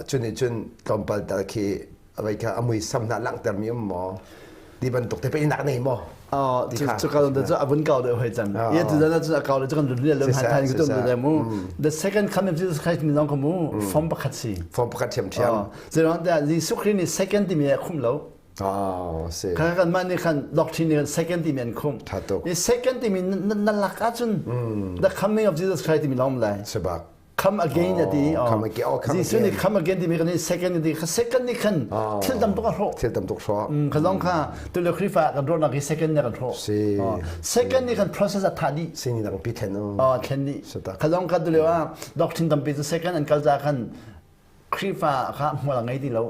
cu nih cun tlawmpal tal khi avei kha a muisam hna langhter mi um maw ti bantuk te pe nak nei maw cu ka cu a vun kau deuh hoi cang ye tu zan cu a kau deuh cu kan run le han than ku tum de mu the second coming of Jesus Christ mi zong ka mu form pakhat si form pakhat thiam thiam zeirang te Jesuh Christ nih second ti mi khum lo Ah, si. Kha kan mah nih khan doctrine nih second timi an khumh. Tha tuk. Ni second timi na lak ahcun the coming of Jesus Christ timi lawm lai. Sebak. Come again ati. Come again. Oh, come Jesuh nih come again timi kan second ti kha second nih khan thil tam tuk a hrawh. Thil tam tuk hrawh. Kha zong kha tu le Khrihfa kan ruahnak hi second nih kan hrawh. Si. Second nih kan process a tha dih. Si ni dang pi thlen. Oh, thlen dih. Kha zong kha tu le ah doctrine tampi cu second an kal ca khan Khrihfa kha hmual a ngei ti lo.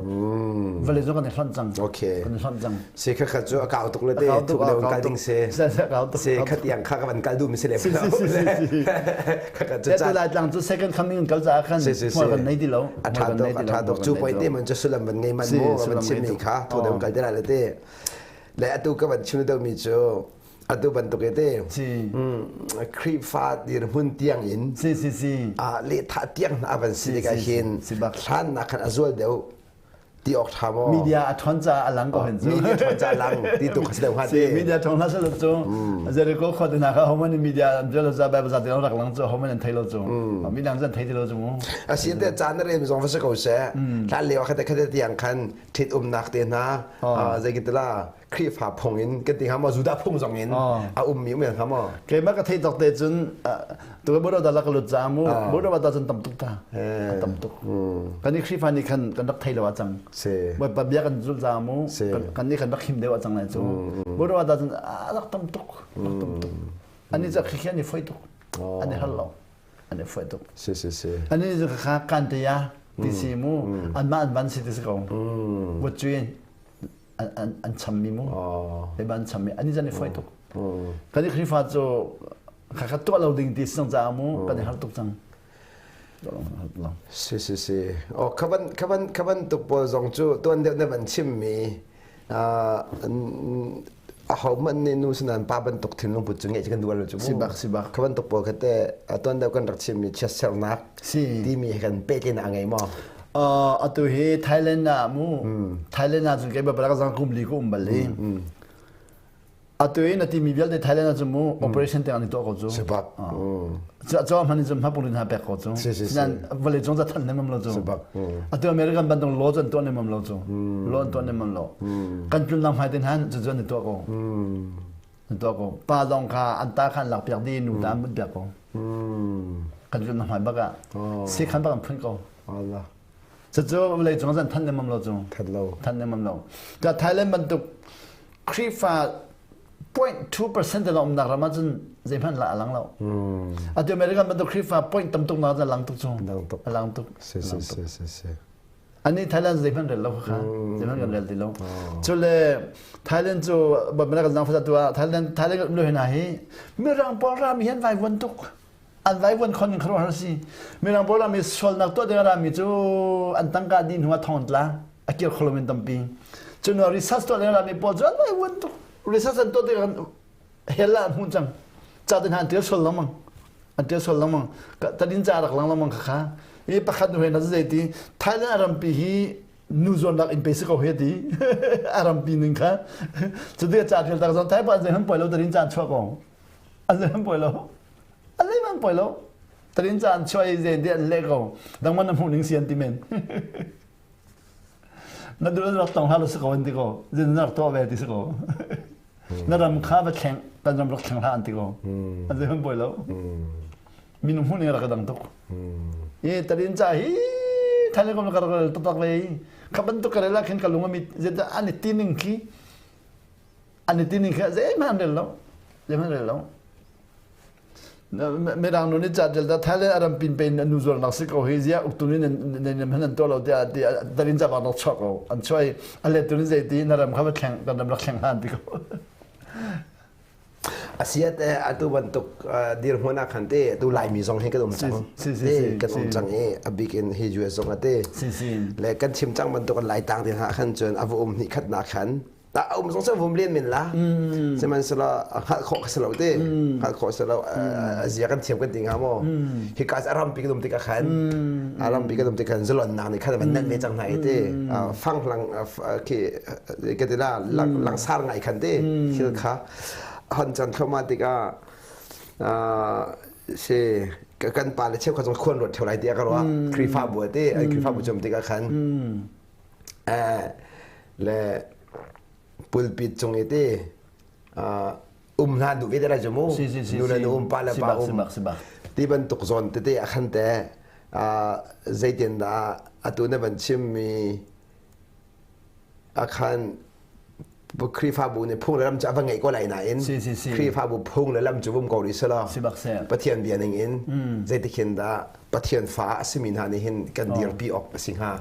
Vawlei cu kan i hlonh cang. Okay. Kan i hlonh cang. Si kha kha cu a kau tuk le te thuk deuh kal ding si. Si kha tiang kha ka van kal duh mi si le. Si si si. Kha kha cu ca. Lai tlang cu second coming kal ca khan hmual kan nei ti lo. A tha tuk a tha tuk cu point te man cu sulam van ngei man mu van chim mi kha thu deuh kal te lai le te. Le atu ka van chim deuh mi cu atu bantuk te Khrihfa dirhmun tiang in si si si a lehthah tiang hna van si tikah hin hlan nak khan a zual deuh ti awk tha maw media a ṭhawn ca a lang ko hen cu media ṭhawn ca a lang ti tu kha si deuh hnga te media ṭhawn hla selo cu Jericho khua te hna kha homan media jelo za Bible za te rak lang cu homan an thei lo cu mi dang zan thei ti lo cu mu asi te caan na rem zong va si ko seh hlan lio kha te kha te tiang khan ṭhit umnak te hna zei ki tila Khrihfa phung in kan ti hnga maw Judah phung zong in a ummi um hnga maw Keimah ka theih tawk te cun tu ka Buddha la ka lut ca mu Buddha ta cun tam tuk ta tam tuk kan i Khrihfa nih khan kan rak thei lo a cang Bawipa bia kan zul ca mu kan nih kan rak him deuh a cang lai cu Buddha ta cun a rak tam tuk rak tam tuk ani cu Khrihfa ni foi tuk ani hal lo an i foi tuk si si si ani cu kha kan te ya ti si mu an mah an van si ti si ko what cuin an chammi mu le an chammi ani zan i foi tuk kan i Khrihfa cu kha kha tuah lo ding ti sang caah mu kan i har tuk cang. Si si si. Oh khaban khaban khaban tuk pawl zong cu tuan deuh na van chimmi aho hmanh nih nu sinan pa bantuk thinlung put cu ngeih cu kan duh lo cu mu. Sibak sibak. Kha bantuk pawl kha te tuan deuh kan rak chimmi chiatsernak si timi he kan pehtlaihnak a ngei maw? Atu hi Thailand ah mu Thailand ah cun kei babalak zang kum li ko um bal i atu i na timi vialte Thailand ah cun mu operation te an i tuah ko cu. Sibak. Cu hman in cun hmapung rin ha pek ko cu. Sinan vawlei cung za than nemam lo cu. Sibak. Atu American bantuk law cu an tuah nemam lo cu. Law an tuah nemam lo. Kan tlun lang hmai tin han cu cu an i tuah ko. An tuah ko. Pa zong kha an ta khan lak piak di nu ta an bunh piak ko. Kan tlun lang hmai bak ah. Si khan bak an phun ko. Allah. Cucu vawlei cung zan than nemam lo cu. Than lo. Than nemam lo. Ta Thailand bantuk Khrihfa 0.2% te lawng umnak ram ahcun zeihmanh la a lang lo. Atu American bantuk Khrihfa point tam tuk nak a lang tuk cu. Lang tuk. A lang tuk. Si si si si si. Ani Thailand zeihmanh rel lo kha. Zeihmanh kan rel ti lo. Cule Thailand cu bamana kan zang fasa tu ah Thailand Thailand kan lo hina hi mirang pawl ram hi an vai vuan tuk. An vai vuan khon in kharuah har si. Mirang pawl ram i sualnak tuah ding rami cu an tangka di hnu ah thong tla. A kir kholo men tampi. Cun research tuah ding rami pawl cu an vai vuan tuk. Research an tuah tikah hell ah an hmuh cang. Ca te hna an tial sual lengmang. An tial sual lengmang. Tadin ca rak lang lengmang kha kha. I pakhat nu hei na zei ti Thailand a rampi hi nu zuannak in pe si ko he ti a rampi ning kha cu ti ca tial tak zong Thai pa zei han poi lo tadin ca an chuah ko. An zei han poi lo. An zei han poi lo. Tadin ca an chuah i zei di an leh ko. Dangman na hmuh ning si an ti men. Na duh rak tong hlah lo si ko an ti ko zin na rak tuah ve ti si ko na ram kha va thleng kan ram rak thleng hlah an ti ko an zei hman buai lo minung hmun ning rak dang tuk i talin ca hi thale kom ka rak taktak ve kha bantuk ka rel ah khin ka lung ami zet an i tining khi an i tining khi zeihmanh an rel lo zeihmanh rel lo Mirang nu nih ca ṭial ta Thailand a ram pin pe in nu zuarnak si ko hi ziah uktu nih nan nan tuah lo tiah ti tarin ca bak chuak ko an chuai a let tu nih zei ti na ram kha va thleng kan ram rak thleng hlan ti ko Asiat atu bantuk dirhmun ah khan te atu Laimi zong hi kan um cang kan um cang i a bik in hi US zong ate le kan chim cang bantuk Lai tang te hna khan cun a va um hnih khat na khan ta um zong vum len men la sihmanhsehlaw hngalh khawh ka si lo te hngalh khawh si lo a zia kan thiam kan ti hnga maw hi ka a rampi kan um tikah khan a rampi kan um tikah khan zalonnak nih khan van nenh ve cang hna i te fang lang khi ka ti la langsar ngai khan te thil kha hon chan thloma tikah si kan pa le cheu kha zong khuan ruat theo lai tiah ka ruah Khrihfabu te Khrihfabu cum tikah khan le pulpit cung i ti um hna duh ve te lai cu mu nu le nu um pa le pa um ti bantuk zawn tete a khan te zeitin dah atu na van chimmi a khan Khrihfabu nih phung le lam cu a va ngeih ko lai nain Khrihfabu phung le lam cu vum ko rih selaw Pathian bia ning in zeitikhin dah Pathian fa a simi hna nih hin kan dirpi awk a si hnga?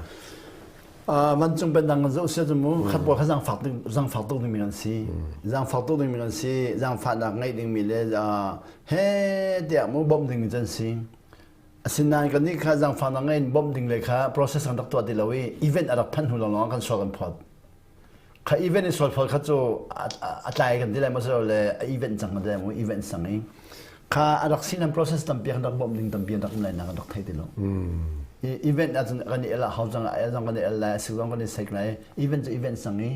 Vancung pendang kan zoh sia cu mu khat pawl kha zaangfak zaangfak tuk dingmi kan si zaangfak tuk dingmi kan si zaangfahnak ngeih dingmi le he tiah mu bawmh dingmi can si asinain kannih kha zaangfahnak ngei in bawmh ding le kha process kan rak tuah ti lo i event a rak phanh hnu lawnglawng kan sual kan phawt Kha event i sual phawt kha cu a tlai kan ti lai maw le a event cang kan ti lai maw event sang i kha a rak sinan process tampi kan rak bawmh ding tampi an rak um lai na kan rak thei ti lo. Event ahcun kan i el hau cang el zong kan i el lai sik zong kan i sek lai event cu event sang i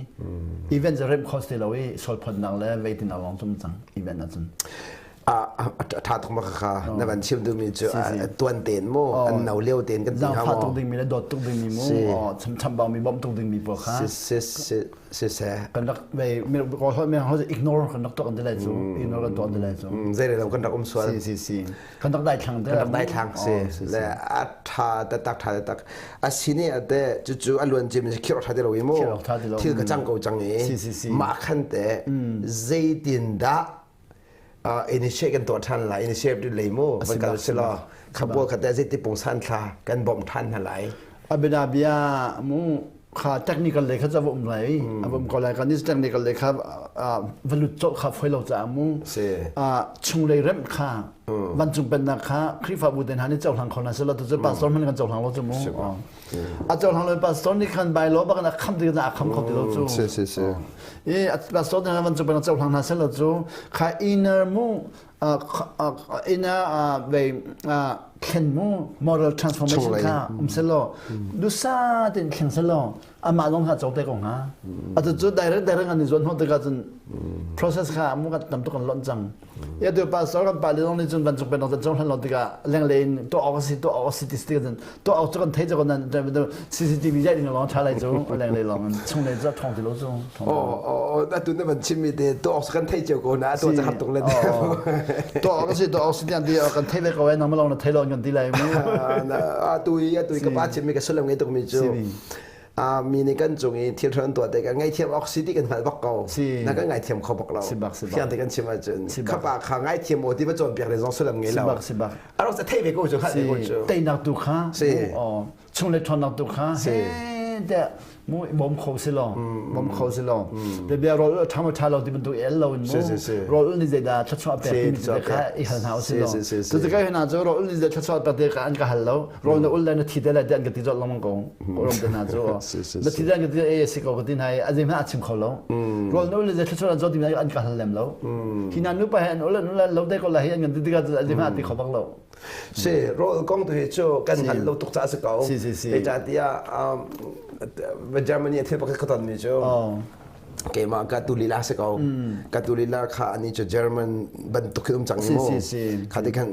event cu remh kho ti lo i sual phawtnak le veitin lawng cum cang event ahcun. A tha tuk ma kha na van chim duhmi cu tuan ten mu an no lio ten kan ti ha mu tuk dingmi le dawt tuk dingmi mu chambau mi bom tuk dingmi pawl kha si si si si kan rak ve mi ko mi ho ignore kan rak tuah kan ti lai cu ignore kan tuah ti lai cu zei lo kan rak um sual si si si kan rak dai thlang te kan rak dai thlang si le a tha ta tak tha tak a sini ate cu cu a luan cim khir tha ti lo i mu thil ka cang ko cang i ma khan te zeitin dah initiate kan tuah ṭhan lai initiate lei mu van kal si law khabual kha te zeiti pungsan thla kan bawmh ṭhan hna lai abina bia mu. Kha technical lei kha cu a va um lai i a va um ko lai. Kan is technical lei kha va lut colh kha foi lo caah mu chunglei remh kha vancung pennak kha Khrihfabu te hna nih cohlang kho hna seh law tu cu pastor hmanh kan cohlang lo cu mu. A cohlang lo pastor nih khan by law bak in a kham ti a kham kho ti lo cu. Si si si. I pastor te hna vancung pennak cohlang hna seh law cu kha inner mu inner ve thlen mu moral transformation kha um selaw dusa ten thleng selaw amah lawng kha co te ko hnga atu cu direct direct an i zuan hnawh tikah cun process kha mu kan tam tuk kan lonh cang ya tu pastor kan pa le zong nih cun vancung pennak cun hlan lo tikah lenglei in tuah awk a si tuah awk a si ti si cun tuah awk cu kan thei cu nan CCTV zai ding lawng tha lai cu lenglei lawng in chunglei cu thong ti lo cu. Oh, atu na van chimmi te tuah awk kan thei cio ko na tuah cu har tuk le. Tuah awk si tuah awk si tiang ti kan thei ve ko ai nang lawng na thei lo kan ti lai mu. Atu i atu i ka pa chimmi ka sullam ngei tuk mi cu mi nih kan cung i thil ṭhan tuah te kan ngaithiam awk si ti kan hngalh bak ko. Na kan ngaithiam kho bak lo. Fiang te kan chim ahcun khapa kha ngaithiam aw ti va cawnpiak le zong sullam ngei lo. A rak thei ve ko cu hngalh ve ko cu. Teinak tu kha chunglei ṭhawnnak tu kha he tiah mu bawm kho si lo bawm kho si lo bia rawl ṭha ma ṭha lo ti bantuk el lo in mu rawl ul nih zeidah thluachuah pek timi te kha i hal hna usih law cu tikah hna cu rawl ul nih zeidah thluachuah pek ti kha an ka hal lo rawl na ul le na thi te lai ti an ka ti zawt lengmang ko rom te hna cu na thi te an ka ti e si ko ka ti hna i a zeihmanh a chim kho lo rawl na ul le zei thluachuah an zawt timi an ka hal lem lo hi hna nupa he an ul an ul lo te ko la hi an kan ti tikah a zeihmanh a ti kho bak lo Si rawl kong tu hi cu kan hngalh lo tuk caah si ko. Si si si. Zeicahtiah Germany thil pakhat ka tonmi cu keimah ka tu lila si ko. Ka tu lila kha ani cu German bantuk khi um cang ni mu. Kha ti khan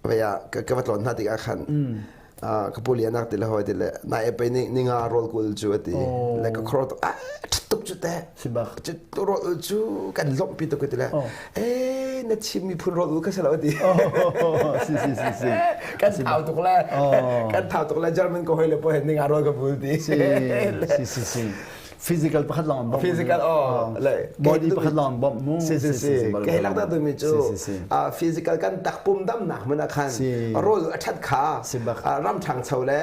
vaya ka va tlawn hna tikah khan ka pu lian ti le hoi ti le na e pe ni ninga rawl kul cu ati le ka khor ah tuk cu te Si bak. Cu rawl cu kan lawmhpi tuk ti le eh na chim miphun rawl ka si lo ti. Si si si si. Kan thau tuk le kan thau tuk le German ko hoi le po hen ninga rawl ka bul ti. Si si si si. Physical pakhat lawng an bawmh. Physical oh le body pakhat lawng an bawmh mu. Si si si. Ke lak ta tu mi cu physical kan takpum damnak mun ah khan rawl a that kha ram ṭhangcho le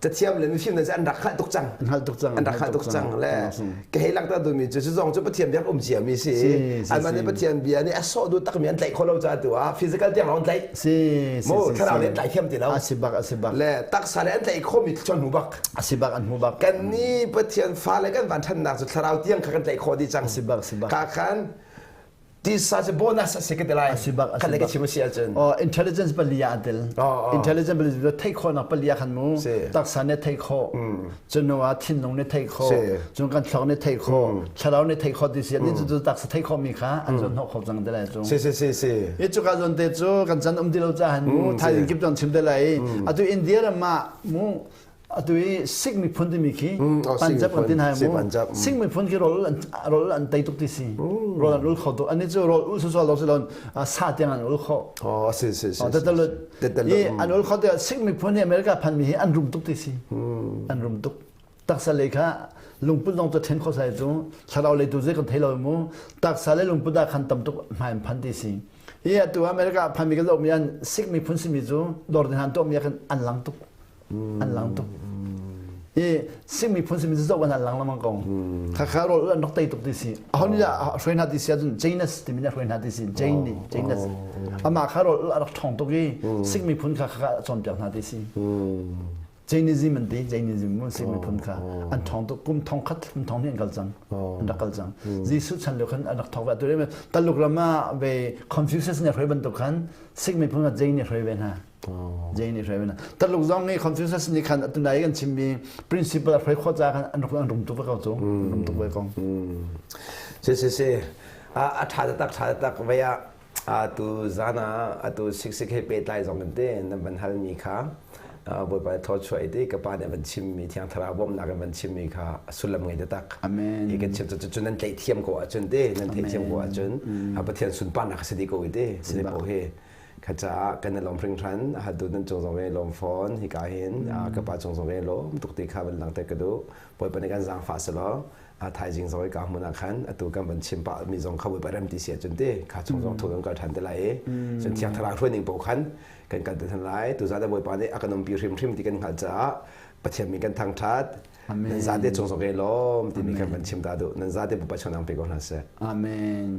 cathiam le mifim le an rak hngalh tuk cang. An hngalh tuk cang. An rak hngalh tuk cang le ka hei langhter duhmi cu cu zong cu Pathian bia um ciami si. Anmah nih Pathian bia nih a sawh duh takmi an tlaih khawh lo caah tu ah physical tiang lawng an tlaih. Si Mu thlarau nih an tlaih thiam ti lo. A si bak a si bak. Le taksa le an tlaih khawhmi cu an hmu bak. A si bak an hmu bak. Kan nih Pathian fale kan van ṭhannak cu thlarau tiang kha kan tlaih khawh dih cang. A si bak si bak. Ka khan tisa cu bonus a si ka ti lai. A si bak, a si Khat le ka chim a si ahcun. Oh, intelligence pali ah a tel. Intelligence pali cu theih khawhnak pali ah khan mu. Taksa nih theih khawh. Cun ah thinlung nih theih khawh. Cun kan thluak nih theih khawh. Thlarau nih theih khawh ti si. Ni cu taksa theih khawh mi kha an zawn hnawh kho cang te lai cu. Si si si si. I cuka zawn te cu kan chan um ti lo cahan mu. Thaizing kip cang chim te lai. Atu India ram ah mu atu i Sikh miphun timi khi Punjab kan tin hai mu Sikh miphun khi rawl an rawl an tei tuk ti si rawl an ul kho tuk ani cu rawl ul sual lo si lon sa tiang an ul kho oh si si si tetalut i an ul kho te Sikh miphun hi America phan mi hi an rum tuk ti si an rum tuk taksa lei kha lungput zong cu then kho sai cu thlarau lei tu zai kan thei lo mu taksa le lungput ah khan tam tuk hmai phan ti si hi atu America phan mi kan zoh mi an Sikh miphun simi cu dor din han to mi khan an lang tuk an lang tuk i Sikh miphun simi cu zoh an lang lengmang ko khakha rawl an rak tei tuk ti si ahon nih hruai hna ti si ahcun Janus timi nih hruai hna ti si Jain nih Janus amah kha rawl a rak ṭhawng tuk i Sikh miphun kha kha cawnpiak hna ti si Jainism an ti Jainism mu Sikh miphun kha an ṭhawng tuk kum thong khat kum thong hnih an kal cang an rak kal cang Jesuh chan lio khan an rak thawk ve atu Taluk ram ah ve Confucius nih hruai bantuk khan Sikh miphun kha Jain nih hruai ve hna Jane nih hruai na Taluk zong nih Confucius nih khan atunai kan chimmi principle a hruai khawh caah khan an rak an rum tuk ve ko cu rum tuk ve ko. Si si si a tha tak tha tak vei ah atu zan ah atu sik sik he pehtlai zong kan te nan van hal mi kha Bawipa thaw chuah i ka pa nih van chimmi thiang thlarau bawmhnak in van chimmi kha sullam ngei taktak. Amen. Hi kan chim cu cu nan tlaih thiam ko ahcun te nan theih thiam ko ahcun Pathian sunparnak a si dih ko i te si po hi Kha caah kan i lawm hringhran. Hatu nan cung zong i lawm fawn. Hika hin ka pa cung zong i lawm tuk ti kha van langhter ka duh. Bawipa nih kan zaangfah selaw thaizing zong i ka hmun ah khan atu kan van chim pah mi zong kha Bawipa rem ti si ahcun ti kha chung zong thu kan kal ṭhan te lai i cun Thiang Thlarau hruai ning paoh khan kan kal te than lai. Tuzaan ah Bawipa nih a kan umpi hrimhrim ti kan hngalh caah. Pathian min kan thangṭhat. Nan zate cung zong i lawm timi kan van chim ta duh. Nan zate Bawipa chonang pe ko hna seh. Amen.